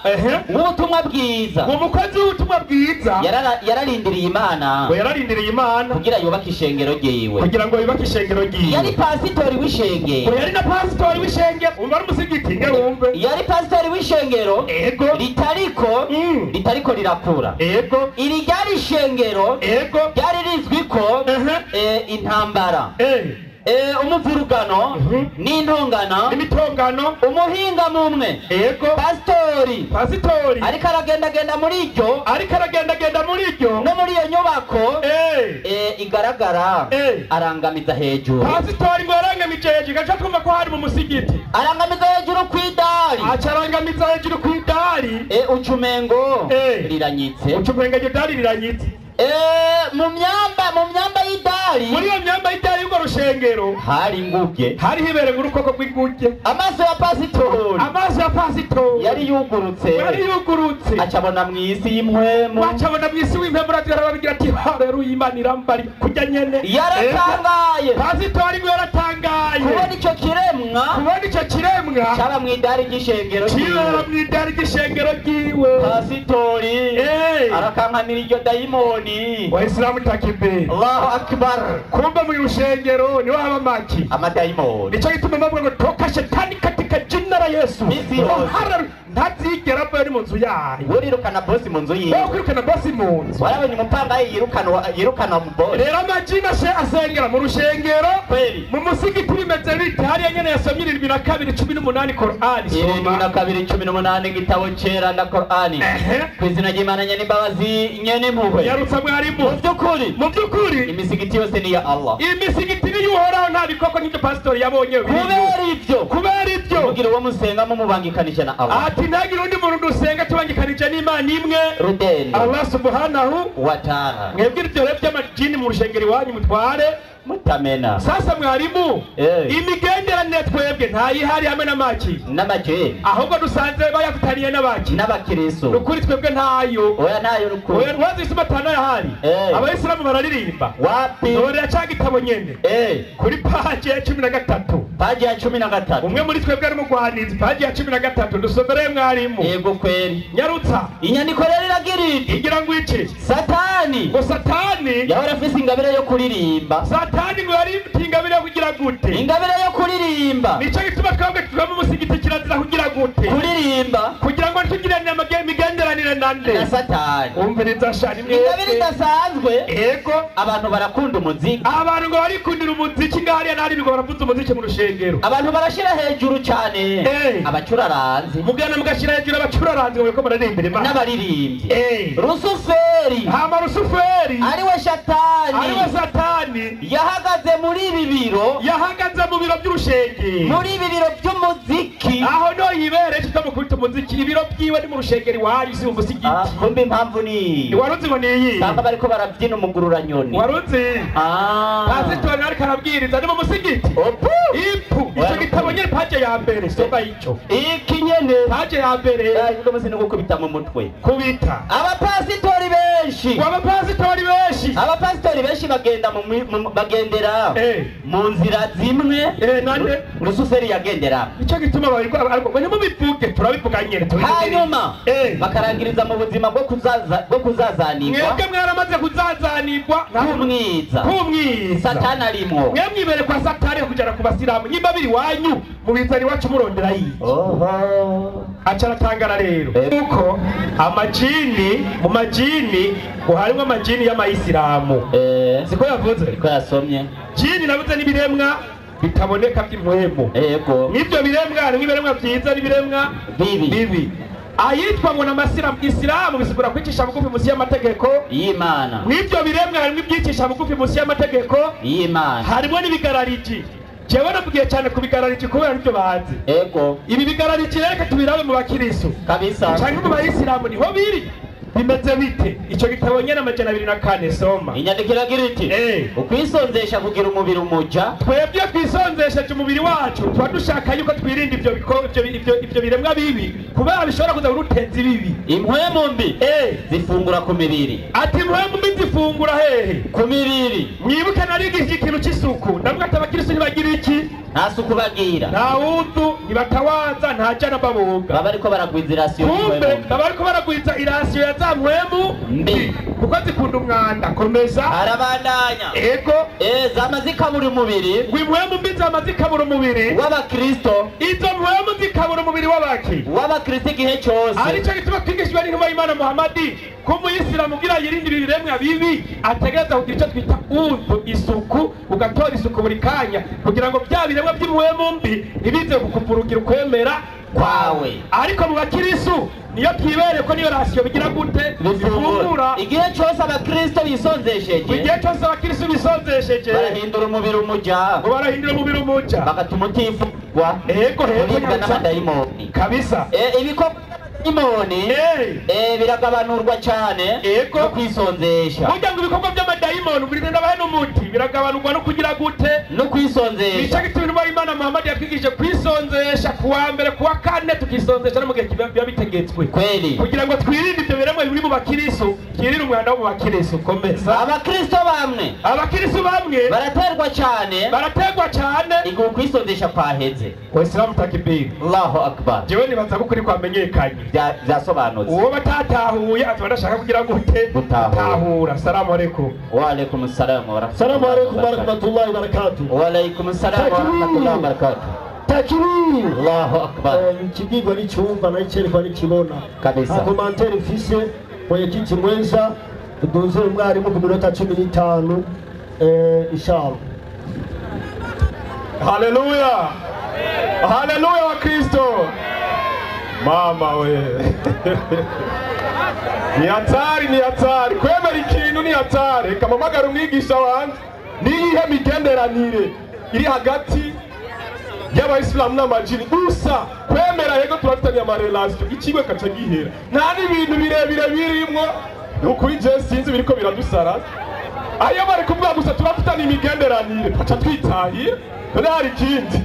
W'ubutumwa bwiza. Umukozi w'ubutumwa bwiza. Yararindiriye Imana. Ngo yararindiriye Imana. Kugira yubake ishengero ryiwe. Kugira ngo yubake ishengero ryiwe. Yari pasitori w'ishengero. Ngo yari na pasitori w'ishengero. Umva ari umusigiti nge wumve. Yari pasitori w'ishengero. Ego. Ritariko. Ritariko rirakura. Ego. Iri ryari ishengero. Ego. Ryari rizwi ko intambara. Umuvurugano n'intongano n'imitongano umuhinga mumwe. Ego. Pasitori. Pasitori. Ariko aragendagenda muri iryo. Ariko aragendagenda muri iryo. No muri iyo nyubako. Igaragara. Arangamiza hejuru. Pasitori ngo yarangamije hejuru gaca twumva ko hari mu musigiti. Arangamiza hejuru kwidari. Aca arangamiza hejuru kwidari. Ucumengo riranyitse. Ucumengo iryo dari riranyitse. Mu myamba y'idari. Muri iyo myamba y'idari y'urwo rushengero hari inguge. Hari hibere ngurukoko bw'inguge. Amaso ya pasitori. Amaso ya pasitori yari yugurutse. Yari yugurutse. Acabona mu isi y'impwemu. Acabona mu isi w'impwemu arabagira ati haleluya Imana irambari kujya nyene. Yaratangaye. Pasitori ngo yaratangaye. Kubona ico kiremwa. Kubona ico kiremwa. Cyaba mu idari ry'ishengero ryiwe. Cyaba mu idari ry'ishengero ryiwe. Pasitori arakankamira iryo dayimoni. Waislamu takibiri. Allahu akbar. Kumbe mu rushengero niho haba maki. Amadayimoni. Nico gituma bavuga ngo toka shetani katika jina la Yesu. Misi yose. Ntazigera ava mu nzu yayo. Worirukana bosi mu nzu yiwe. Wokwirukana bosi mu nzu. Warabonye umupangayi yirukana mu bosi. Rero amajini asengera mu rushengero. Kweli. Mu musigiti bimeze bite? Hariya nyene yasomye 72:18 Korani. 72:18 igitabo cera na Korani. Ku izina ry'Imana nyene imbabazi nyene impuhwe. Yarutsa mwarimu. Mu by'ukuri. Mu by'ukuri. Imisigiti yose ni ya Allah. Imisigiti ni y'Uhoraho nta bikoko nk'ibyo pasitori yabonye. Kubera ibyo. Kubera ibyo. Mugira uwo musenga mumubangikanije na Allah. Ati ntagire undi muntu dusenga tubangikanije n'Imana imwe. Rudende. Allah subhanahu wa ta'ala. Mwebwe ibyo rero by'amajini mu rushengero iwanyu mutware mutamena. Sasa mwarimu imigenderanire twebwe ntayihari hamwe n'amaki n'amajini, ahubwo dusanze bayafitaniye n'abaki n'abakirisu. Nukuri twebwe ntayo. Oya ntayo nukuri. Oya wazi isoma tanayo. Abayisilamu bararirimba. Wapi? Nore ca gitabo nyene. Kuri paje ya 13. Paje ya 13. Umwe muri twebwe ari mugwanizi paje ya 13 dusomereye mwarimu. Yego kweri. Nyarutsa. Inyandiko rero iragira iti. Igira ngo iki? Satani. Ngo Satani yahora afise ingabire yo kuririmba. Satani ngo yari ingabire yo kugira gute? Ingabire yo kuririmba. Nico gituma twebwe tuva mu musigiti kirazira kugira gute? Kuririmba. Kuririmba kugira ngo ntitugirane imigenderanire nande na Satani. Umviriza shani mwese. Ingabire idasanzwe. Ego. Abantu barakunda umuziki. Abantu ngo barikundira umuziki ngahariya nari ngo baravuza umuziki mu rushengero. Abantu barashira hejuru cyane. Abacuraranzi. Mugana mugashira hejuru abacuraranzi ngo bariko bararimbira Imana. N'abaririmbyi. Rusuferi. Hama Rusuferi. Ariwe Shatani. Ariwe Satani. Yahagaze muri ibi biro. Yahagaze mu biro by'urushengero. Muri ibi biro by'umuziki. Aho no yibere kitamukubita umuziki ibiro byiwe ni mu rushengero iwanyu si umusigiti. Kumbe impamvu ni waruzi ngo niyi. Sanga bariko barabyina umugururanyoni. Waruzi? Pasitori ariko arabwiriza ni mu musigiti. Ipu ico gitabo nyene paje ya mbere soma ico. Iki nyene paje ya mbere. Ubwo musi no gukubita mu mutwe. Kubita. Abapasitori benshi. Abapasitori benshi. Abapasitori benshi bagenda mu bagendera mu nzira zimwe. Nande Rusuferi yagendera. Ico gituma bariko ariko ngo mubivuge turabivuga nyene. Hanyuma bakarangiriza mu buzima bwo kuzaza bwo kuzazanirwa. Mwebwe mwaramaze kuzazanirwa kumwiza. Kumwiza. Satani arimwo. Mwe mwibere kwa Satani kujana ku basilamu nyimba biri wanyu mubizani wacu murondera yi. Oho. Aca aratangara rero. Kuko amajini mu majini ngo harimo amajini y'amayisilamu. Siko yavuze? Siko yasomye. Jini navuze n'ibiremwa bitaboneka by'impwemu. Yego. Nibyo biremwa harimo ibiremwa byiza n'ibiremwa bibi. Ayitwa ngo n'amasilamu isilamu bisigura kwicisha bugufi munsi y'amategeko y'Imana. Nibyo biremwa harimo ibyicisha bugufi munsi y'amategeko y'Imana. Harimo n'ibigarariji. Jewe navugiye cyane ku bigarariji kubera nibyo bazi. Yego. Ibi bigarariji reka tubirabe mu bakirisu. Kabisa. Cyangwa mu bayisilamu niho biri. Bimeze bite? Ico gitabo nyene 204 soma. Inyandiko iragira iti ukwisonzesha kugira umubiri umuja. Twebwe twisonzesheje umubiri wacu tuba dushaka yuko twirinda ivyo biremwa bibi kubera bishobora kuza kuruteza ibibi. Impwemu mbi zifungura ku mibiri. Ati impwemu mbi zifungura hehe? Ku mibiri. Mwibuke narigishije ikintu c'isuku. Ndavuga ati abakirisu ntibagira iki? Nta suku bagira. Nta wudu, ntibatawaza, nta jana baboga. Baba bariko baragwiza irasiyo. Kumbe baba bariko baragwiza irasiyo ya za mpwemu mbi. Kuko zikunda umwanda. Komeza. Arabandanya. Ego. Zama zikabura umubiri. Ngo impwemu mbi zama zikabura umubiri w'abakristo. Izo mpwemu zikabura umubiri w'abaki? W'abakristo igihe cyose. Arico gituma twigishijwe n'intumwa y'Imana Muhammadi ko umuyisilamu kugira yirinde ibi biremwa bibi ategereza kugira ico twita udu isuku, ugatora isuku buri kanya kugira ngo bya biremwa by'impwemu mbi ntibize kukuvurugira ukwemera kwawe. Ariko mu bakirisu niyo twibere ko niyo rasiyo bigira gute bifungura. Igihe cyose abakristo bisonzesheje. Igihe cyose abakristo bisonzesheje barahindura umubiri umuja. Ngo barahindura umubiri umuja. Bagatuma utifugwa. Ego hego n'amadayimoni. Kabisa. Ibikorwa by'amadayimoni biragabanurwa cyane no kwisonzesha. Burya ngo ibikorwa by'amadayimoni buri ndabahe n'umuti biragabanurwa no kugira gute no kwisonzesha. Nico gituma intumwa y'Imana Muhammad yatwigishije kwisonzesha kuwa mbere kuwa kane tukisonzesha no mu gihe biba bitegetswe. Kweli. Kugira ngo twirinde ibyo biremwa biri mu bakirisu, twirinde umwanda wo mu bakirisu. Komeza. Abakristo bamwe. Abakristo bamwe baraterwa cyane. Baraterwa cyane igihe kwisonzesha kwaheze. Waislamu takbir. Allahu akbar. Jewe nibaza ko kuri kwamenyekanye. Byasobanutse. Uwo batatahuye ati badashaka kugira gute gutahura. Salamu alaykum. Wa alaykum salam wa rahmatullahi. Salamu alaykum wa rahmatullahi wa barakatuh. Wa alaykum salam wa rahmatullahi wa barakatuh. Takbir. Allahu akbar. Ikigigwa n'icyumva nayicerekwa n'ikibona. Kabisa. Commentaire mfise mwenyekiti mwenza duze umwarimu ku minota 15 inshallah. Haleluya. Haleluya wa Kristo. Mama we. Ni hatari, ni hatari. Kwemera ikintu ni hatari. Reka mpamagare umwigisha wanje. Niyihe migenderanire iri hagati y'abayisilamu n'amajini? Gusa kwemera yego turafitanye amarelation ikigo kaca gihera. Nta n'ibintu birebire birimwo. Ukuri je sinzi biriko biradusara. Ayo bari kuvuga gusa turafitanye imigenderanire tuca twitahira. None hari ikindi.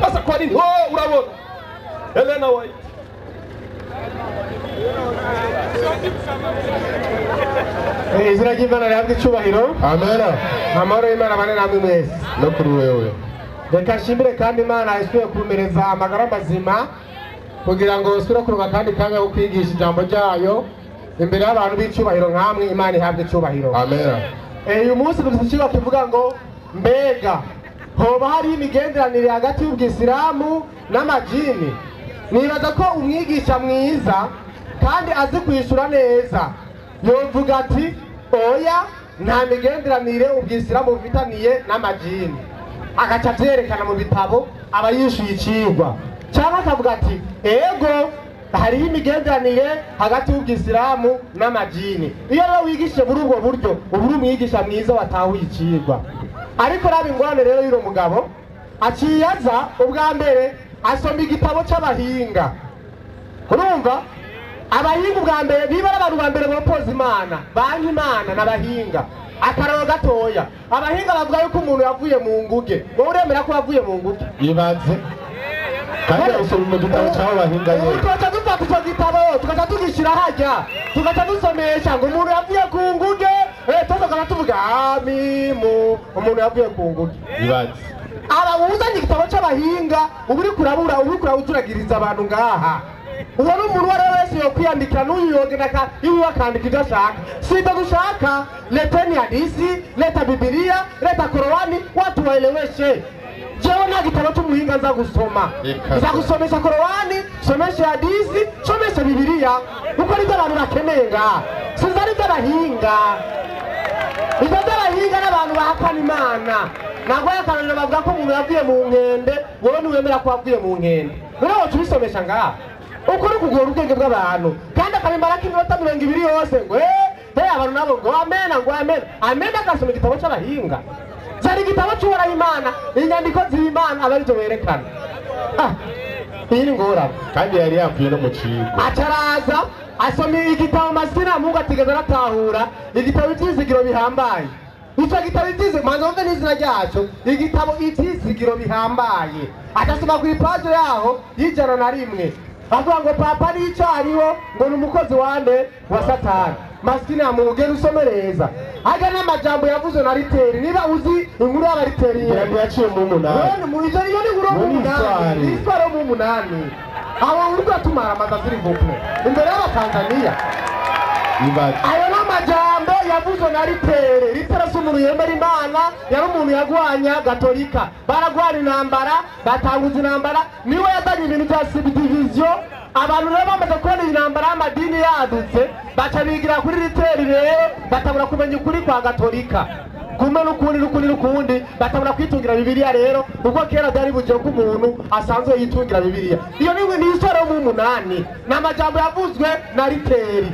Sasa kwa nini? Oh, urabona. Elena White. Izina ry'Imana rihabwe icyubahiro. Amen. Amahoro y'Imana abane namwe mwese. No kuri wewe. Reka nshimire kandi Imana isubiye kumereza amagara mazima kugira ngo usubire kuronka kandi kanya ko kwigisha ijambo ryayo imbere y'abantu b'icyubahiro nkamwe. Imana ihabwe icyubahiro. Amen. Uyu munsi dufite ikigo kivuga ngo mbega hoba hari imigenderanire hagati y'ubwisilamu n'amajini. Nibaza ko umwigisha mwiza kandi azi kwishura neza yovuga ati oya, nta migenderanire ubwisilamu bufitaniye n'amajini, agaca avyerekana mu bitabo aba yishuye icigwa, cyangwa akavuga ati ego hariho imigenderanire hagati y'ubwisilamu n'amajini. Iyo rero wigishije muri ubwo buryo uba uri umwigisha mwiza watahuye icigwa. Ariko raba ingorane rero y'uwo mugabo, aciye aza ubwa mbere asoma igitabo c'abahinga. Urumva abahinga ubwa mbere niba ari abantu ba mbere bopoza Imana, banka Imana n'abahinga. Akararo gatoya, abahinga bavuga yuko umuntu yavuye mu nguge. Wowe uremera ko yavuye mu nguge? Ibanze kandi usoma mu gitabo cy'abo bahinga nyene. Tugaca dufata ico gitabo tugaca tugishyira hajya, tugaca dusomesha ngo umuntu yavuye ku nguge, tugaca tuvuga amimu, umuntu yavuye ku nguge. Ibanze aba uzanye igitabo c'abahinga uba uriko urabura, uba uriko urawuturagiriza abantu ngaha. Uwo ni umuntu uwo ari we wese yokwiyandikira, n'uyu yogenda iwe akandika ibyo ashaka. Si ibyo dushaka, leteni hadisi, leta Bibiliya, leta Korowani, watu waeleweshe. Jewe nta gitabo c'umuhinga nza gusoma, nza gusomesha Korowani, someshe hadisi, someshe Bibiliya, kuko nibyo abantu bakeneye ngaha. Sinzi ari iby'abahinga. Ibyo by'abahinga n'abantu bahakana Imana. Ntabwo yakarorero bavuga ko umuntu yavuye mu nkende, wowe ntiwemera ko wavuye mu nkende. Rero woca ubisomesha ngaha. Uko uri kugora ubwenge bw'abantu, kandi akabimarako iminota 20 yose ngo abantu nabo ngo amena, ngo amena, amena, agasoma igitabo c'abahinga. Zari igitabo c'uhoraho Imana, inyandiko z'Imana aba arizo berekana. Iyi ni ingorane. Kandi yari yavuye no mu cigwa. Acaraza asoma igitabo Masina Mungu atigeze aratahura, igitabo ivyizigiro bihambaye. Ico gitabo ivyizigiro, manza wumve n'izina ryaco, igitabo ivyizigiro bihambaye. Agasoma kw'ipaje yaho y'101, avuga ngo papa nico ariho, ngo ni umukozi wande wa Satani. Maskini ya Mungu, genda usome neza. Aga n'amajambo yavuzwe na Riteri. Niba uzi inkuru y'abariteri yaciye mu munani. Iyo ni inkuru yo mu munani. Ni histoire yo mu munani. Aho uriko uratumara amaza s'il vous plaît imbere y'Abatanzaniya. Ayo n'amajambo yavuzwe na Riteri. Riteri si umuntu yemera Imana, yari umuntu yagwanya Gatolika. Baragwana intambara, batanguza intambara, niwe yazanye ibintu bya subdivision. Abantu rero bamaze kubona intambara y'amadini yadutse, baca bigira kuri Riteri rero, batabura kumenya ukuri kwa Gatolika. Kumwe n'ukundi n'ukundi n'ukundi, batabura kwitungira Bibiliya rero, kuko kera byari bugiye ko umuntu asanzwe yitungira Bibiliya. Iyo ni histoire yo mu munani, ni amajambo yavuzwe na Riteri.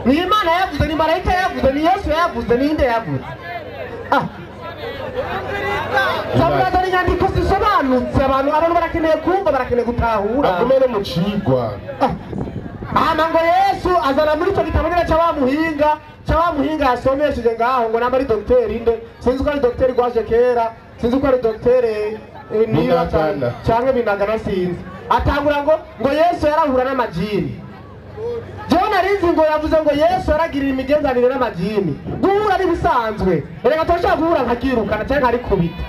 Ni Imana yavuze, ni marayika yavuze, ni Yesu yavuze, ni inde yavuze. Zamuraza inyandiko zisobanutse, abantu barakeneye kumva, barakeneye gutahura. Agume no mu cigwa. Hama ngo Yesu azana muri ico gitabo nyene c'abamuhinga yasomesheje ngaho, ngo namba ari dogiteri inde, sinzi ko ari dogiteri Gwaje kera, sinzi ko ari dogiteri niba canke Binagana, sinzi. Atangura ngo Yesu yarahura n'amajini. Jewe narinzi ngo yavuze ngo Yesu yaragirira imigenderanire n'amajini. Guhura ari bisanzwe. Erega turashaka guhura nkakirukana canke nkarikubita.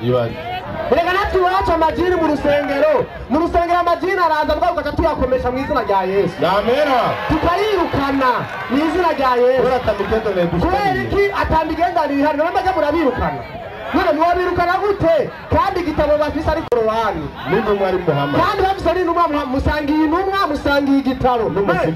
Erega natwe iwacu amajini mu rusengero, mu rusengero amajini araza mbwa ugaca tuyakomesha mu izina rya Yesu. Amena. Tukayirukana mu izina rya Yesu. Kubera iki atamigenderanire ihari? None mbaje murabirukana. None mwabirukana gute? Kandi igitabo bafise ari Korowani. N'intumwa ari Muhammad. Kandi bafise ari intumwa, musangiye intumwa, musangiye igitabo.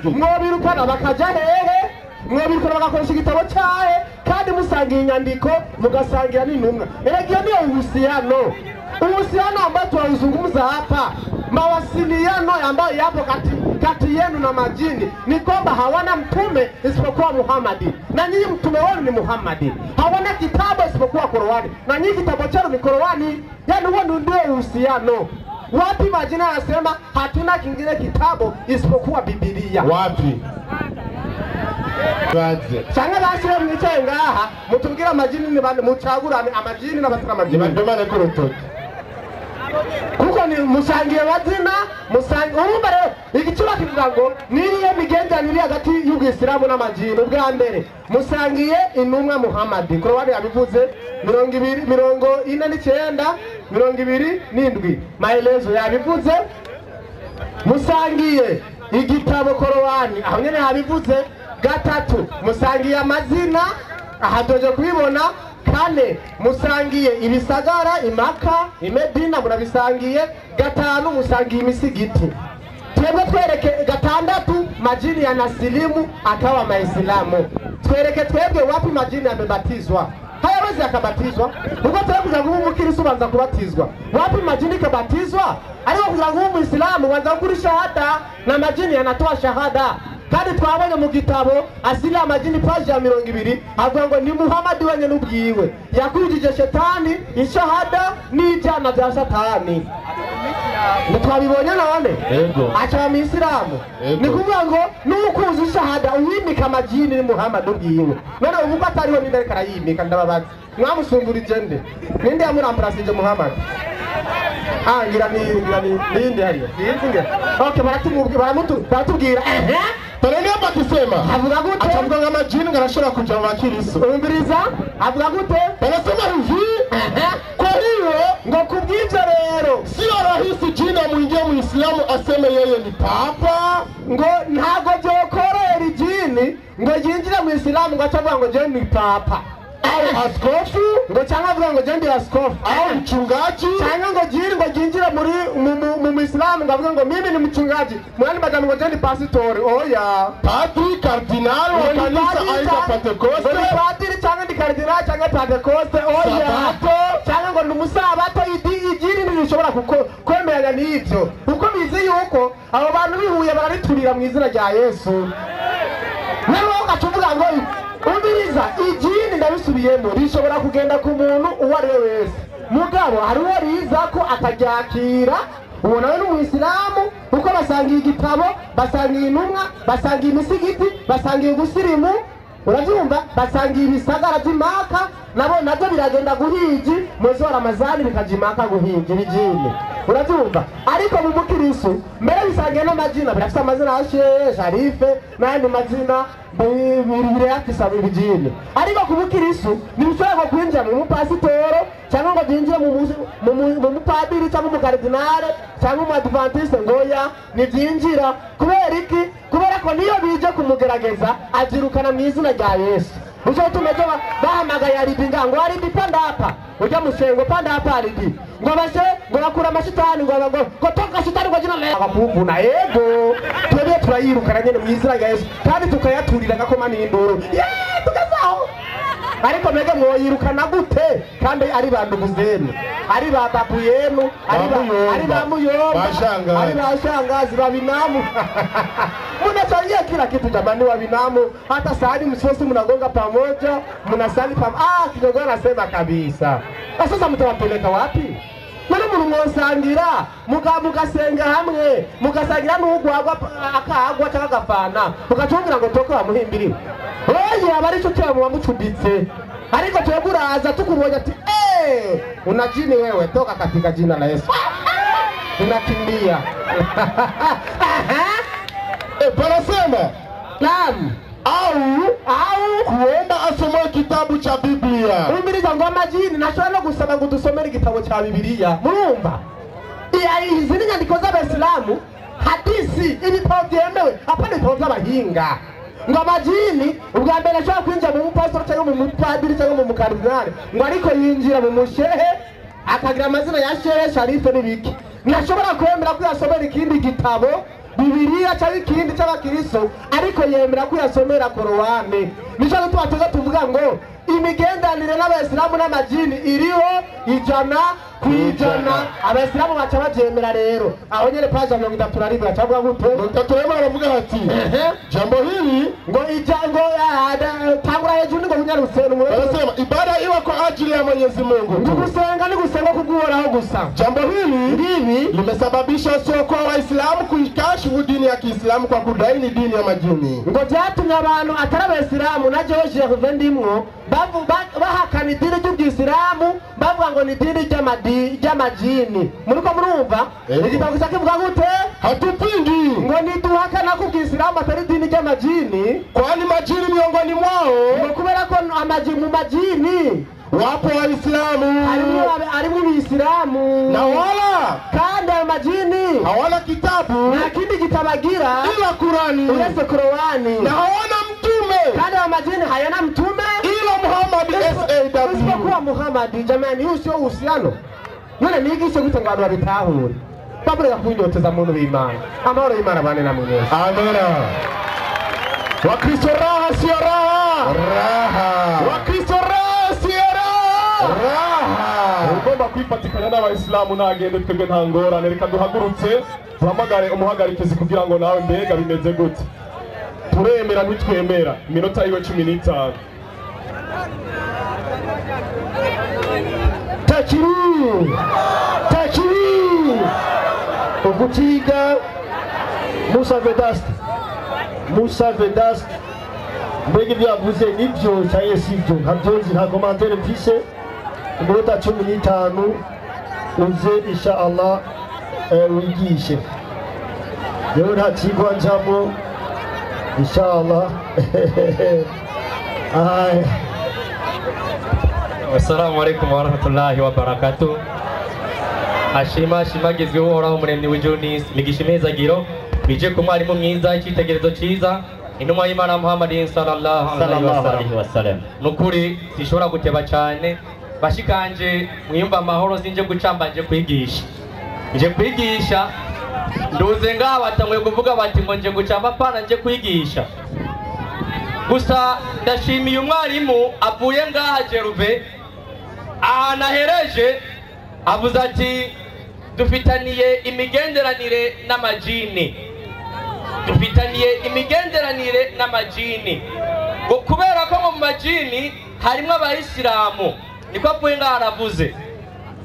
Mwabirukana bakaja hehe? Mwabirukana bagakoresha igitabo cahe? Kandi musangiye inyandiko, mugasangira n'intumwa. Erega iyo niyo uhusiano. Uhusiano ambao tunauzungumza hapa, mawasiliano ambayo yapo kati yenu na majini ni kwamba hawana mtume isipokuwa Muhammadi, na nyinyi mtume wenu ni Muhammadi. Hawana kitabu isipokuwa Korowani, na nyinyi kitabu chenu ni Korowani. Yani huo ndio uhusiano. Wapi majina yanasema hatuna kingine kitabu isipokuwa Biblia? Wapi? Canke basire mwicaye ngaha mutubwira amajini ni bande, mucagurane amajini n'abatari amajini. Nibadumane ku rutoki. Kuko ni musangiye mazina, musangiye urumva rero igiciro kivuga ngo niyo migenderanire hagati y'ubwisilamu n'amajini. Ubwa mbere musangiye intumwa Muhammad, Korowani yabivuze 49 27, maelezo yabivuze. Musangiye igitabo Korowani, aho nyene yabivuze. Gatatu, musangiye amazina, aha doje kubibona. Kane, musangiye ibisagara, imaka, imedina murabisangiye. Gatanu, musangiye imisigiti. Twebwe twereke gatandatu majini yanasilimu akawa Maislamu. Twereke twebwe wapi majini yamebatizwa. Hayawezi akabatizwa. Uko twebwe kugira ngo umukristo banza kubatizwa. Wapi majini kabatizwa? Ariko kugira ngo umuislamu banza kuri shahada na majini yanatoa shahada. Kandi twabonye mu gitabo asili ya majini page ya 20 avuga ngo ni Muhammad wenye n'ubwiwe yakujije shetani ishahada n'ijana bya satani. Twabibonye none acha Muislamu ni kuvuga ngo nukuza ishahada uwimika majini ni Muhammad ubwiwe. None uvuga atariho ninde ariko arayimika ndababaza. Mwamusumburije nde? Ninde yamuramburasije Muhammad? Ngira ni ninde hariyo? Ninde? Okay, baratubwira Parele hapa akisema avuga gute? Atavuga kama jini ngarashobora kuja mu bakiristo. Umviriza avuga gute? Anasema hivi, kwa hiyo ngo kubw'ivyo rero sio rahisi jini amuingie Muislamu aseme yeye ni papa, ngo ntago byokorera ijini ngo yinjire mu Islamu ngo acavuga ngo je ni papa au askofu, ngo cyangwa avuga ngo je ndi askofu au mchungaji, cyangwa ngo jini ngo jinjire muri mu Muislamu ngo avuga ngo mimi ni mchungaji, mwani madam ngo je ndi pasitori. Oya, padri, kardinali wa kanisa aidha Pentekoste, ngo ni padri cyangwa ndi kardinali cyangwa Pentekoste. Oya, cyangwa ngo ni umusabato. Ijini ntirishobora kwemeranya n'ibyo kuko bizi yuko abo bantu bihuye barariturira mu izina rya Yesu. Rero ugacuvuga ngo umviriza ijini ndabisubiyemo rishobora kugenda ku muntu uwo ari we wese, mugabo hari uwo riza ko ataryakira, uwo nawe ni umuyisilamu kuko basangiye igitabo, basangiye intumwa, basangiye imisigiti, basangiye ubusirimu, urabyumva, basangiye ibisagara by'imaka, nabo nabyo biragenda guhigi mwezi wa Ramazani bikaja imaka guhigi ibijini, urabyumva. Ariko mu mukirisu mbere bisangiye n'amazina, birafite amazina ya Shehe, Sharife n'ayandi mazina birayafise ibijini. Ariko ku mukirisu ntibishobora kwinjira mu mupasitoro cyangwa ngo byinjire mu mupadiri cyangwa mu kardinale cyangwa mu adventiste, ngoya ntibyinjira. Kubera iki? Kubera ko niyo bije kumugerageza azirukana mu izina rya Yesu. Nico gituma ejo bahamagaye Alibi nga ngo Alibi panda hapa, ujya mushengo panda hapa Alibi, ngo bashe ngo bakura amashitani ngo ngo toka shitani kwa jina la bakuvuna. Yego twebwe turayirukana nyene mu izina rya Yesu kandi tukayaturira gakoma n'induru tukazaho. Ariko mwebwe mwoyirukana gute kandi ari bandugu zenu, ari ba babu yenu, ari ba muyomba, ari ba shangazi ba binamu. Mnachangia kila kitu jamani, wa binamu hata sahani msosi mnagonga pamoja, mnasali pamoja. Kidogo anasema kabisa. Na sasa mtawapeleka wapi? None murumwosangira mugasenga hamwe, mugasangira n'ugwagwa akagwa cyangwa agafana, mugacungira ngo toka bamuhimbiri. Oya abari cyo cyabo bamucuditse. Ariko twebwe uraza tukubonye ati una jini wewe, toka katika jina la Yesu. Unakimbia. Panasema naam, au kuomba asome kitabu cha Biblia. Umviriza ngo amajini nashobora no gusaba ngo dusomere igitabo cha Bibiliya. Murumva? Izi ni nyandiko z'Abayisilamu, hadisi, ibitabo byemewe, hapana ibitabo by'abahinga. Ngo amajini ubwa mbere ashobora kwinjira mu mupasitoro cyangwa mu mupadiri cyangwa mu mukardinali, ngo ariko yinjira mu mushehe akagira amazina ya Shehe, Sharife n'ibiki. Ntashobora kwemera ko yasomera ikindi gitabo Bibiliya cyangwa ikindi cy'abakristo, ariko yemera ko yasomera Korowani. Nico gituma tuza tuvuga ngo imigenderanire n'Abayisilamu n'amajini iriho 100%. Abayisilamu baca bavyemera rero. Aho nyene page ya 31 bacavuga gute? 31 baravuga bati jambo hili ngo ngo tangura hejuru ngo unyarutse. Wanasema ibada iwe kwa ajili ya Mwenyezi Mungu. Gusenga ni gusenga kuguhoraho gusa. Jambo hili limesababisha sio kwa Waislamu kuikashifu dini ya Kiislamu kwa kudai ni dini ya majini. Ngo byatumye abantu atari Abayisilamu na jewe Gervais ndimwo bahakana idini ry'Ubwisilamu bavuga ngo ni idini ry'amajini. Muriko murumva? Igitabo kivuga gute? Hatupingi ngo niduhakana ko Ubwisilamu atari idini ry'amajini, kwani majini miongoni mwao, ngo kubera ko mu majini wapo Waislamu, harimo Abisilamu na wala kandi ayo majini hawana kitabu nta kindi gitabagira ila Kurani, uretse Korowani, na hawana mtume kandi ayo majini hayana mtume ila Muhammad SAW, isipokuwa Muhammad. Jamani, huu sio uhusiano. None nigishe gute ngo abantu babitahure? Babura kunyoteza muntu w'Imana. Amahoro y'Imana bane namwe mwese. Amina. Wakristo raha sio raha. Raha. Wakristo raha sio raha. Raha. Ugomba kwifatikanya n'abayisilamu nagende twebwe nta ngorane. Reka duhagurutse duhamagare umuhagarikizi kugira ngo nawe mbega bimeze gute. Turemera ntitwemera. Iminota yiwe 15. Takbir! Takbir! Ukutiga Musa Vedast. Musa Vedast. Mbega ibyo yavuze nibyo cyangwa sibyo? Ntabyo nzi, nta commentaire mfise. Iminota 15 uze insha Allah wigishe. Rero nta kigwa njamo insha Allah. Ay. Assalamu alaikum warahmatullahi wabarakatuh. Ashima ashimagizwe uhoraho umuremyi w'ijuru n'isi. Migisha imezagiro bije ku mwarimu mwiza, icyitegererezo cyiza, intumwa y'Imana Muhammadin sallallahu alaihi wasallam. Nukuri sishobora guteba cyane, bashikanje mwiyumva amahoro, sinje gucamba, nje kwigisha. Nje kwigisha nduze ngaha batanguye kuvuga bati ngo nje gucamba, pana nje kwigisha. Gusa ndashimiye umwarimu avuye ngaha Jeruve ahantu ahereje avuze ati dufitaniye imigenderanire n'amajini, dufitaniye imigenderanire n'amajini, ngo kubera ko mu majini harimo abayisilamu, niko avuye ngaha aravuze.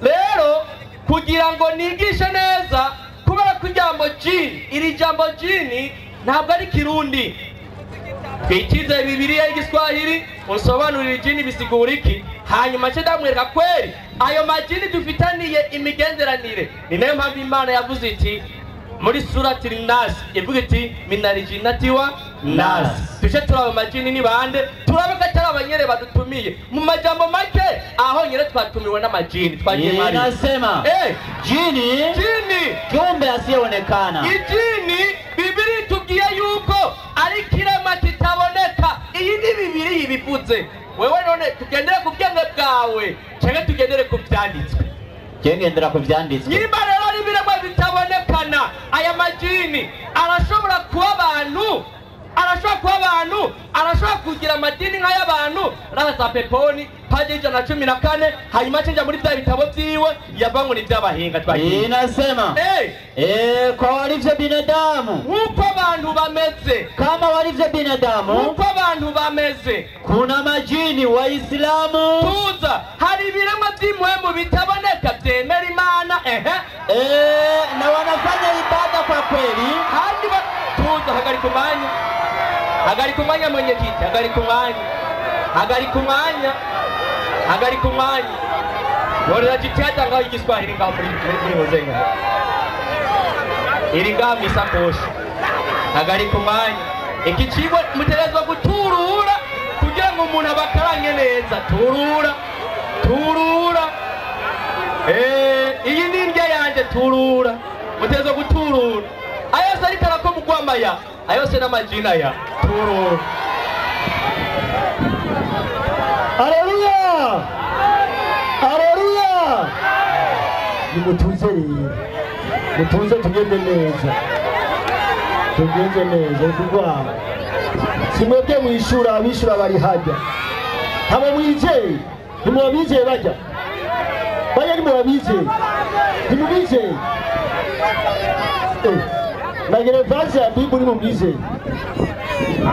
Rero kugira ngo nigishe neza, kubera ko ijambo jini, iri jambo jini ntabwo ari Kirundi. Twikize Bibiliya y'Igiswahili unsobanurira ijini bisigura iki, hanyuma nce ndamwereka kweri ayo majini dufitaniye imigenderanire. Ni nayo mpamvu Imana yavuze iti muri surati Nas, ivuga iti minal jinnati wa nas. Tuje turaba majini ni bande, turabe ko atari abanyere badutumiye. Mu majambo make aho nyere twatumiwe n'amajini twagiye mari. Inasema jini jini kiumbe asiyeonekana. Ijini Bibiliya itubwiye yuko ari kirema kitaboneka. Iyi ni Bibiliya ibivuze. Wewe none tugendere ku bwenge bwawe cyangwa tugendere ku byanditswe? Tugendera ku byanditswe. Niba rero ari ibiremwa bitabonekana, aya majini arashobora kuba abantu, arashobora kuba abantu, arashobora kugira amadini nk'ay'abantu. Raha za peponi paji 114, hanyuma cenja muri bya bitabo byiwe yavanywe n'iby'abahinga twagiye. Inasema kwa walivyo binadamu, nkuko abantu bameze, kama walivyo binadamu, nkuko abantu bameze, kuna majini Waislamu. Tuza hari ibiremwa by'impwemu bitaboneka byemera Imana, na wanafanya ibada kwa kweli. Handi tuza, hagarika umwanya, hagarika umwanya mwenyekiti, hagarika umwanya, hagarika umwanya, hagarika umwanya. Yorera jitihada ngaho igiswahili ngaho muri muzenga iri ngaho mwisakoshi. Hagarika umwanya. Iki kigo mutegerezwa guturura kugira ngo umuntu abakaranye neza. Turura, turura. Iyi ni indya yanje, turura. Mutegerezwa guturura. Ayose ariko arakomugwamaya, ayose n'amajina ya turura. Haleluya! Haleluya! Nimutuze rero, mutuze tugende neza, tugende neza kurwana. Si mwebwe mwishura, abishura bari hajya. Abo mwizeye, nimubizeye bajya. Bajya nimubizeye, nimubizeye. Nagere vazi ya Bible nimubizeye.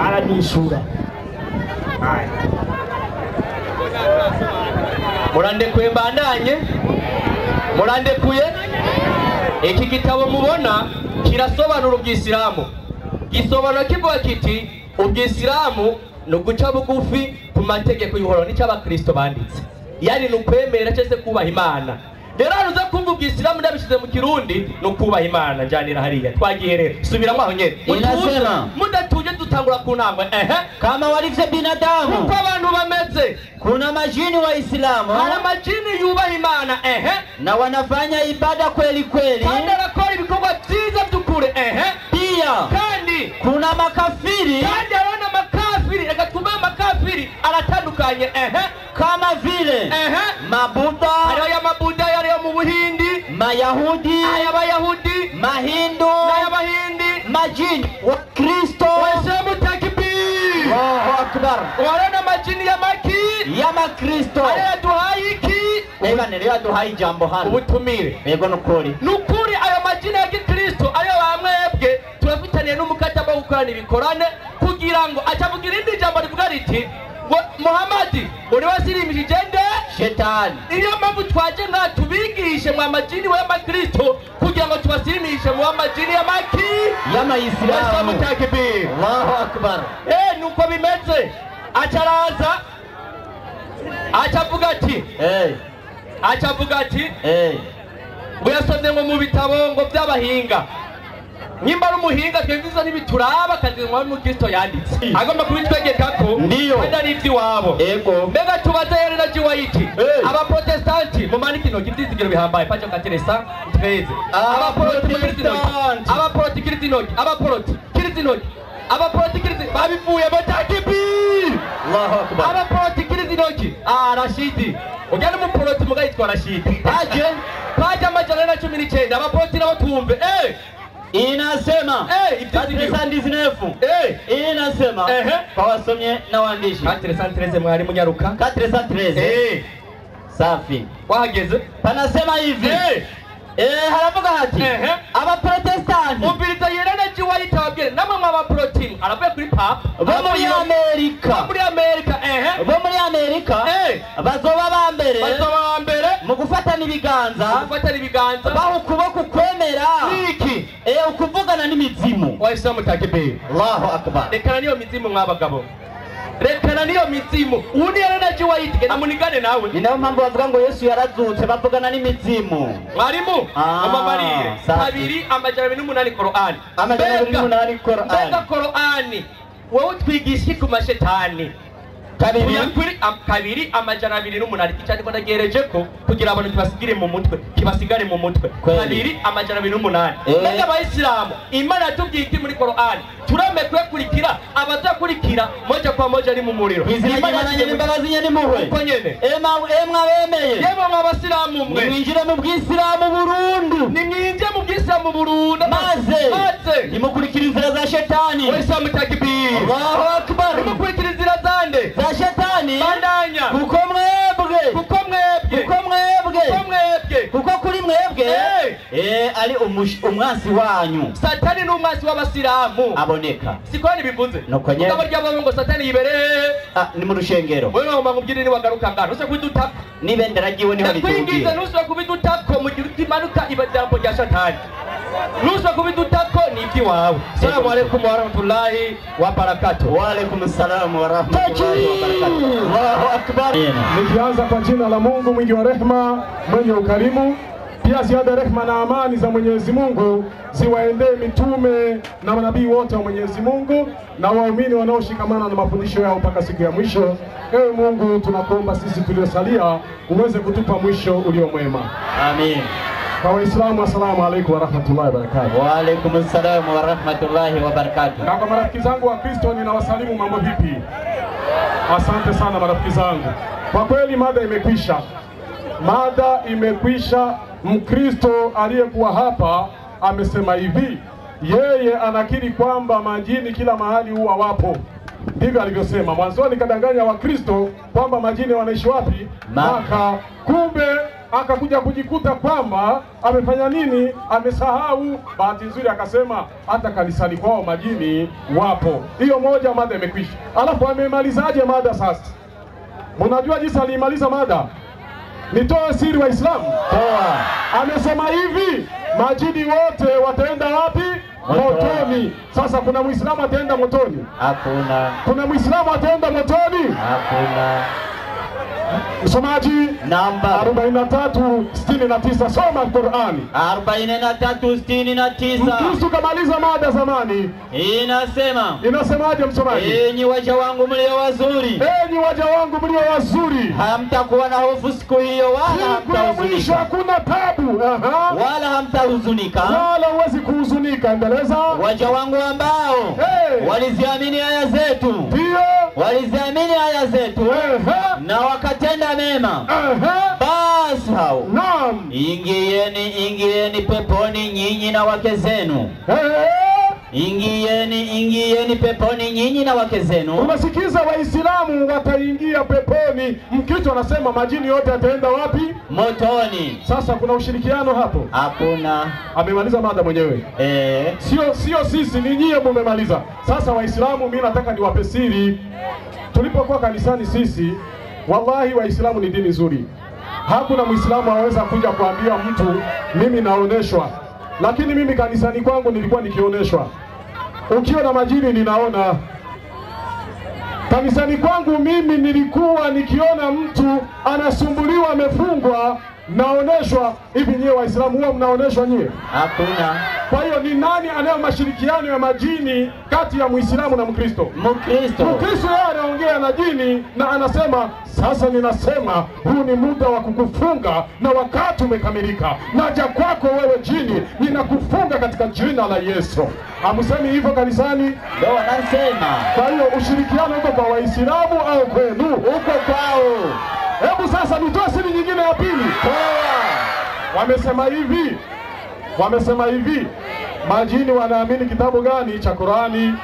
Aranishura. Murandekuye mbandanye, murandekuye. Iki gitabo mubona kirasobanura ubwisilamu. Gisobanura kivuga kiti ubwisilamu ni uguca bugufi ku mategeko y'Uhoraho, nicyo abakristo banditse. Yani ni ukwemera cyangwa se kubaha Imana. Rero uza kumva ubwisilamu ndabishyize mu Kirundi ni ukubaha Imana. Njyanira hariya twagiye rero, subiramo aho nyene. Inasema mudatuje dutangura ku ntambwe. Kama walivyo binadamu, uko abantu bameze, kuna majini Waislamu, hari amajini yubaha Imana, na wanafanya ibada kweli kweli, kandi arakora ibikorwa byiza by'ukuri, pia kandi kuna makafiri, kandi hariho n'amakafiri. Reka twumve amakafiri aratandukanye, kama vile mabuda, hariho y'amabuda yariyo mu Buhindi, Mayahudi, ay'abayahudi, y'abakristo. Ariyo yaduhaye iki? Reba niyo yaduhaye ijambo hano. Ubutumire. Yego nukuri. Nukuri ayo majini ya gikristo ariyo bamwebwe turafitaniye n'umukataba wo gukorana ibikorane kugira ngo acavuga irindi jambo rivuga riti ngo Muhammadi uri wasirimishije nde? Shetani. Niyo mpamvu twaje nga tubigishe mwa majini y'abakristo kugira ngo tubasirimishe mu majini y'amaki y'amayisilamu. Allahu akbar. Nuko bimeze. Acaraza acavuga ati acavuga ati ngo yasomye ngo mu bitabo ngo by'abahinga. Nimba ari umuhinga twebwe n'ibituraba kandi ngo mu Kristo yanditse. Agomba kubitwegeka ko kandi ari iby'iwabo. Ego. Mbega tubaze yari na Jiwaiti. Abaprotestanti mumanike intoki ibyizigiro bihambaye pacho kateresa tweze. Abaproti intoki. Abaproti kiriti intoki. Abaproti kiriti intoki. Abaproti kiriti babivuye mu takibir. Allahu akbar. Abaproti kiriti intoki. Rashidi. Ujya n'umuproti mugayitwa Rashidi. Paje paje 419 abaproti nabo twumve. Inasema 419 inasema kwa wasomye na waandishi 413 mwalimu nyaruka 413 safi wahageze panasema hivi haravuga hati abaprotestanti umviriza yerana Jiwaiti ababwire namwe mwabaprotini aravuye kuri papa bo muri Amerika muri Amerika bo muri Amerika bazoba bambere mu gufatana ibiganza baho ukuboko kwemera niki ukuvugana n'imizimu waislamu takbir. Allahu akbar. Rekana niyo mizimu mwabagabo, rekana niyo mizimu. Undi yerana Jiwaiti genda munigane nawe. Ni nayo mpamvu bavuga ngo Yesu yarazutse bavugana n'imizimu. Mwarimu amabarire 208 Qur'an. 208 Qur'an. Mbega Qur'ani wowe utwigisha ku mashetani 208 icyandiko ndagereje ko kugira abantu kibasigire mu mutwe kibasigare mu mutwe 208. Mbega abayisilamu Imana yatubwiye iki muri Qur'an? Turame kwekurikira abazakurikira moja kwa moja ari mu muriro. Imana nyene imbabazi nyene muhwe uko nyene mwabemeye yemwe mwabasilamu mwe nimwinjire mu bwisilamu burundu nimwinjire mu bwisilamu burundu maze nimukurikira inzira za shetani. Waislamu takbir. Allahu akbar. Nimukurikira inzira zande za shetani bandanya kuko mwebwe kuko kuri mwebwe ari umwansi wanyu. Satani ni umwansi w'abasilamu aboneka. Siko nibivuze nuko nyene ubwo ryabo ngo satani yibere ni mu rushengero. Wewe ngomba ngubwire ni wagaruka ngano use kwidutako nibendera giwe niho ridugiye. Kwingiza nuswe kubidutako mu gihe utimanuka ibadambo rya satani nuswe kubidutako ni ibyiwawe. Salamu alaykum wa rahmatullahi wa barakatuh. Wa alaykum salam wa rahmatullahi wa barakatuh. Allahu akbar. Nikianza kwa jina la Mungu mwingi wa rehema mwenye ukarimu. Pia ziada rehema na amani za Mwenyezi Mungu ziwaendee mitume na manabii wote wa Mwenyezi Mungu na waumini wanaoshikamana na mafundisho yao mpaka siku ya mwisho. Ewe Mungu, tunakuomba sisi tuliosalia uweze kutupa mwisho ulio mwema. Amin. Kwa Waislamu, assalamu alaykum wa rahmatullahi wa barakatuh. Wa alaykum assalam wa rahmatullahi wa barakatuh. Na kwa marafiki zangu wa Kristo ninawasalimu, mambo vipi? Asante sana marafiki zangu. Kwa kweli mada imekwisha. Mada imekwisha. Mkristo aliyekuwa hapa amesema hivi, yeye anakiri kwamba majini kila mahali huwa wapo. Ndivyo alivyosema. Mwanzoni kadanganya Wakristo kwamba majini wanaishi wapi? Maka. Kumbe akakuja kujikuta kwamba amefanya nini? Amesahau. Bahati nzuri akasema hata kanisani kwao majini wapo. Hiyo moja, mada imekwisha. Alafu amemalizaje mada sasa? Mnajua jinsi alimaliza mada? Nitoe siri Waislamu? Toa. Amesema hivi, majini wote wataenda wapi? Motoni. Sasa kuna Muislamu ataenda motoni? Hakuna. Kuna Muislamu ataenda motoni? Hakuna. Msomaji namba 4369, soma Qur'ani. 4369. Mkristo kamaliza mada zamani. Inasema. Inasemaje msomaji? Enyi waja wangu mlio wazuri. Enyi waja wangu mlio wazuri. Hamtakuwa na hofu siku hiyo wala hamtahuzunika. Hakuna tabu. Wala hamtahuzunika. Wala huwezi kuhuzunika. Endeleza. Waja wangu ambao waliziamini aya zetu. Ndio. Waliziamini aya zetu. Na wakatenda mema. Basi hao. Naam. Ingieni, ingieni peponi nyinyi na wake zenu. Ingieni, ingieni peponi nyinyi na wake zenu. Unasikiza, Waislamu wataingia peponi. Mkristo anasema majini yote yataenda wapi? Motoni. Sasa kuna ushirikiano hapo? Hakuna. Amemaliza mada mwenyewe. Sio sisi, ni nyie mumemaliza. Sasa Waislamu, mimi nataka niwape siri. Tulipokuwa kanisani sisi, wallahi Waislamu ni dini nzuri. Hakuna Muislamu aweza kuja kuambia mtu mimi naoneshwa. Lakini mimi kanisani kwangu nilikuwa nikioneshwa. Ukiwa na majini ninaona. Kanisani kwangu mimi nilikuwa nikiona mtu anasumbuliwa, amefungwa, naoneshwa. Hivi nyie Waislamu huwa mnaoneshwa nyie? Hakuna. Kwa hiyo ni nani anayo mashirikiano ya majini kati ya Muislamu na Mkristo? Mkristo. Mkristo yeye anaongea na jini na anasema sasa ninasema huu ni muda wa kukufunga na wakati umekamilika. Naja kwako wewe jini, ninakufunga katika jina la Yesu. Hamsemi hivyo kanisani? Ndio wanasema. Kwa hiyo ushirikiano uko kwa Waislamu au kwenu? Uko kwao. Hebu sasa nitoe siri nyingine ya pili. Wamesema hivi, majini wanaamini kitabu gani? Cha Qurani.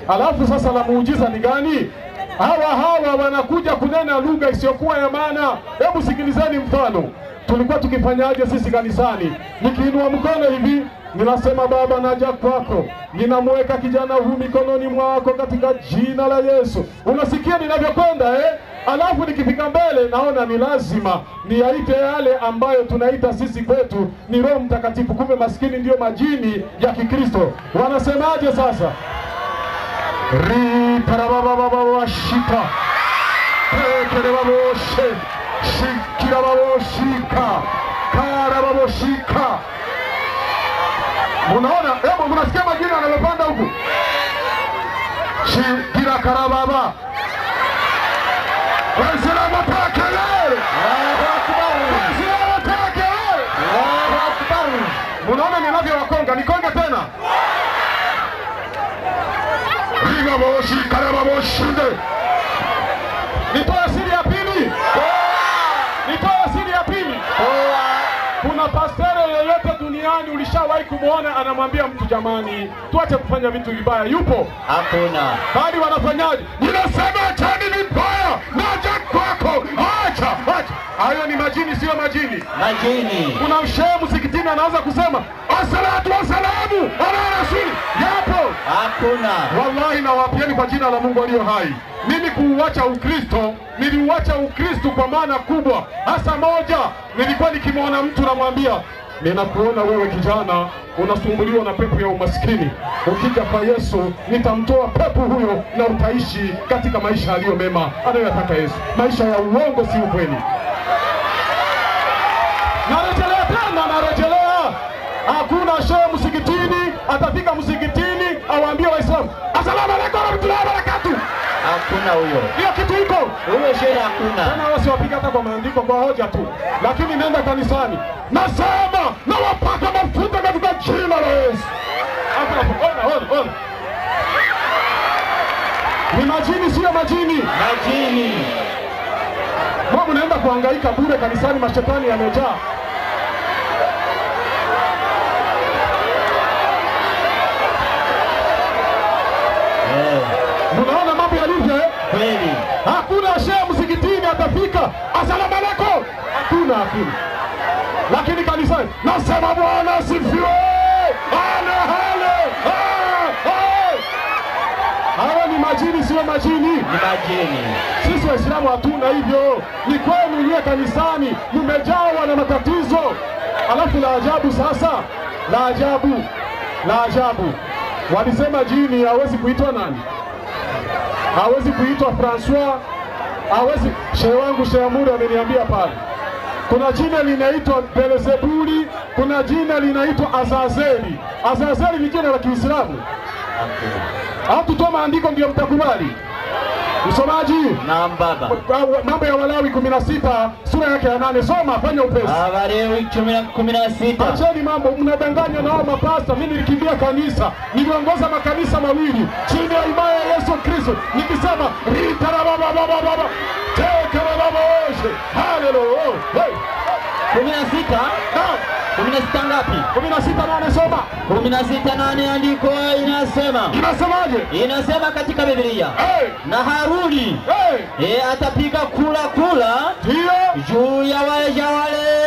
Alafu sasa la muujiza ni gani? Hawa wanakuja kunena lugha isiyokuwa ya maana. Hebu sikilizeni mfano. Tulikuwa tukifanyaje sisi kanisani? Nikiinua mkono hivi, ninasema Baba, naja kwako, ninamweka kijana huu mikononi mwako katika jina la Yesu. Unasikia ninavyokwenda eh? Alafu nikifika mbele naona ni lazima niyaite yale ambayo tunaita sisi kwetu ni Roho Mtakatifu, kumbe maskini ndiyo majini ya Kikristo. Wanasemaje sasa? Ritarababababashika tekerebaboshe shikirababoshika karababoshika. Munaona? Hebu mnasikia majini yanayopanda huku? Shikira karababa. Waislamu takelele! Waislamu takelele! Munaona ninavyowakonga? Nikonge tena? Rigaboshi karababoshinde. Nitoe siri ya pili. Nitoe siri ya pili. Kuna pastor yeyote duniani ulishawahi kumuona anamwambia mtu jamani, tuache kufanya vitu vibaya? Yupo? Hakuna. Bali wanafanyaje? Ninasema acheni vibaya, naja kwako, acha, acha. Hayo ni majini, sio majini? Majini. Kuna mshehe msikitini anaanza kusema assalatu wassalamu ala rasuli. Yapo? Hakuna. Wallahi nawapieni kwa jina la Mungu aliyo hai, mimi kuuacha Ukristo, niliuacha Ukristo kwa maana kubwa. Hasa moja, nilikuwa nikimwona mtu namwambia, ninakuona wewe kijana unasumbuliwa na pepo ya umaskini. Ukija kwa Yesu nitamtoa pepo huyo na utaishi katika maisha yaliyo mema anayotaka Yesu. Maisha ya uongo si ukweli. Narejelea tena, narejelea. Hakuna shehe msikitini atafika msikitini awaambie Waislamu asalamu alaykum warahmatullahi wabarakatuh. Hakuna huyo. Hiyo kitu iko. Huyo shehe hakuna. Tena wao siwapiga hata kwa maandiko, kwa hoja tu. Lakini nenda kanisani, nasema na wapaka mafuta katika jina la Yesu. Hakuna. Ona, ona. Ni majini, sio majini? Majini. Mbona mnaenda kuhangaika bure kanisani, mashetani yamejaa. Munaona mambo yalivyo eh? Kweli. Hakuna shehe msikitini atafika asalamu alaykum. Hakuna, hakuna. Lakini kanisani nasema Bwana asifiwe. Hale hale. Hawa ni majini, sio majini? Ni majini. Sisi Waislamu hatuna hivyo. Ni kwenu nyie kanisani mmejawa na matatizo. Alafu la ajabu sasa, la ajabu, la ajabu. Walisema jini hawezi kuitwa nani? Hawezi kuitwa Francois, hawezi. Shehe wangu Shehe Amuri ameniambia pale, kuna jina linaitwa Beelzebuli, kuna jina linaitwa Azazeli. Azazeli ni jina la Kiislamu. Hatutoa maandiko ndio mtakubali. Msomaji? Naam baba. Mambo ya Walawi 16 sura yake ya 8, soma, fanya upesi. Walawi 16. Acheni mambo mnadanganya na hao mapasta. Mimi nilikimbia kanisa, niliongoza makanisa mawili chini ya himaya ya Yesu Kristo, nikisema ritarababababa tekerababoshe. Haleluya. 16. Naam. 16 ngapi? 16:8 soma. 16:8 andiko inasema. Inasemaje? Inasema katika Biblia. Hey. Na Haruni hey, atapiga kula ndio juu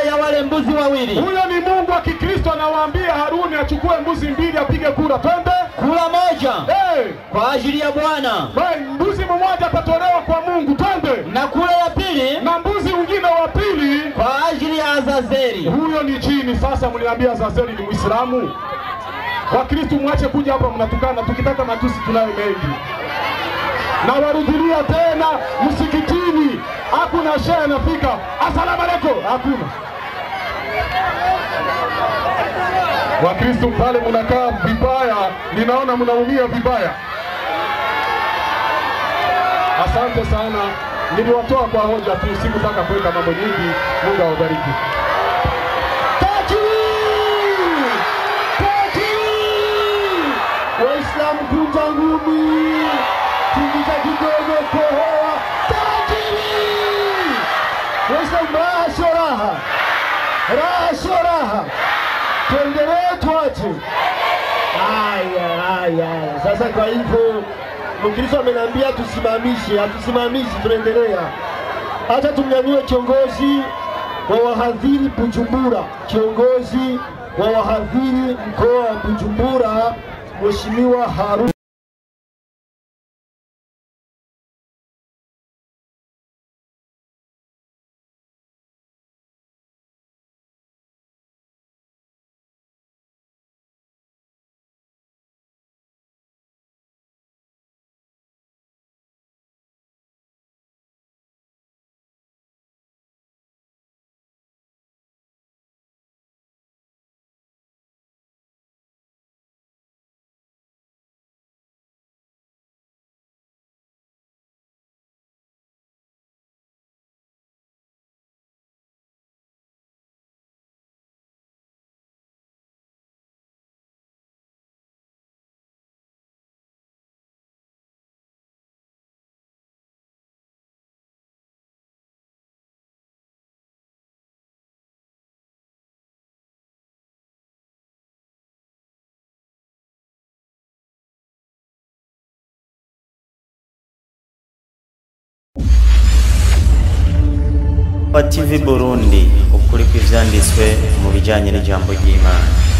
ya wale mbuzi wawili. Huyo ni Mungu wa Kikristo anawaambia Haruni achukue mbuzi mbili apige kura. Twende. Kula moja hey, kwa ajili ya Bwana. Mbuzi mmoja atatolewa kwa Mungu. Twende. Na kula ya pili, na mbuzi mwingine wa pili kwa ajili ya Azazeli. Huyo ni jini. Sasa mniambia Azazeli ni Muislamu? Wakristo mwache kuja hapa mnatukana, tukitaka matusi tunayo mengi. Na warudilia tena msikitini hakuna shehe anafika asalamu alaykum, hakuna. Wakristo pale mnakaa vibaya, ninaona mnaumia vibaya. Asante sana, niliwatoa kwa hoja tu, sikutaka kuweka mambo nyingi. Mungu awabariki. Takbir! Takbir! Waislamu kunja ngumi, tingiza kidogo, kohoa. Takbir! Waislamu raha sio raha, raha sio raha. Tuendelee tuache? Aya, aya. Sasa kwa hivyo Mkristo ameniambia tusimamishe, hatusimamishi, tunaendelea. Acha tumnyanyue kiongozi wa wahadhiri Bujumbura, kiongozi wa wahadhiri mkoa wa Bujumbura, Mheshimiwa Harun. TV Burundi, ukuri kw'ivyanditswe mu bijanye n'ijambo ry'Imana.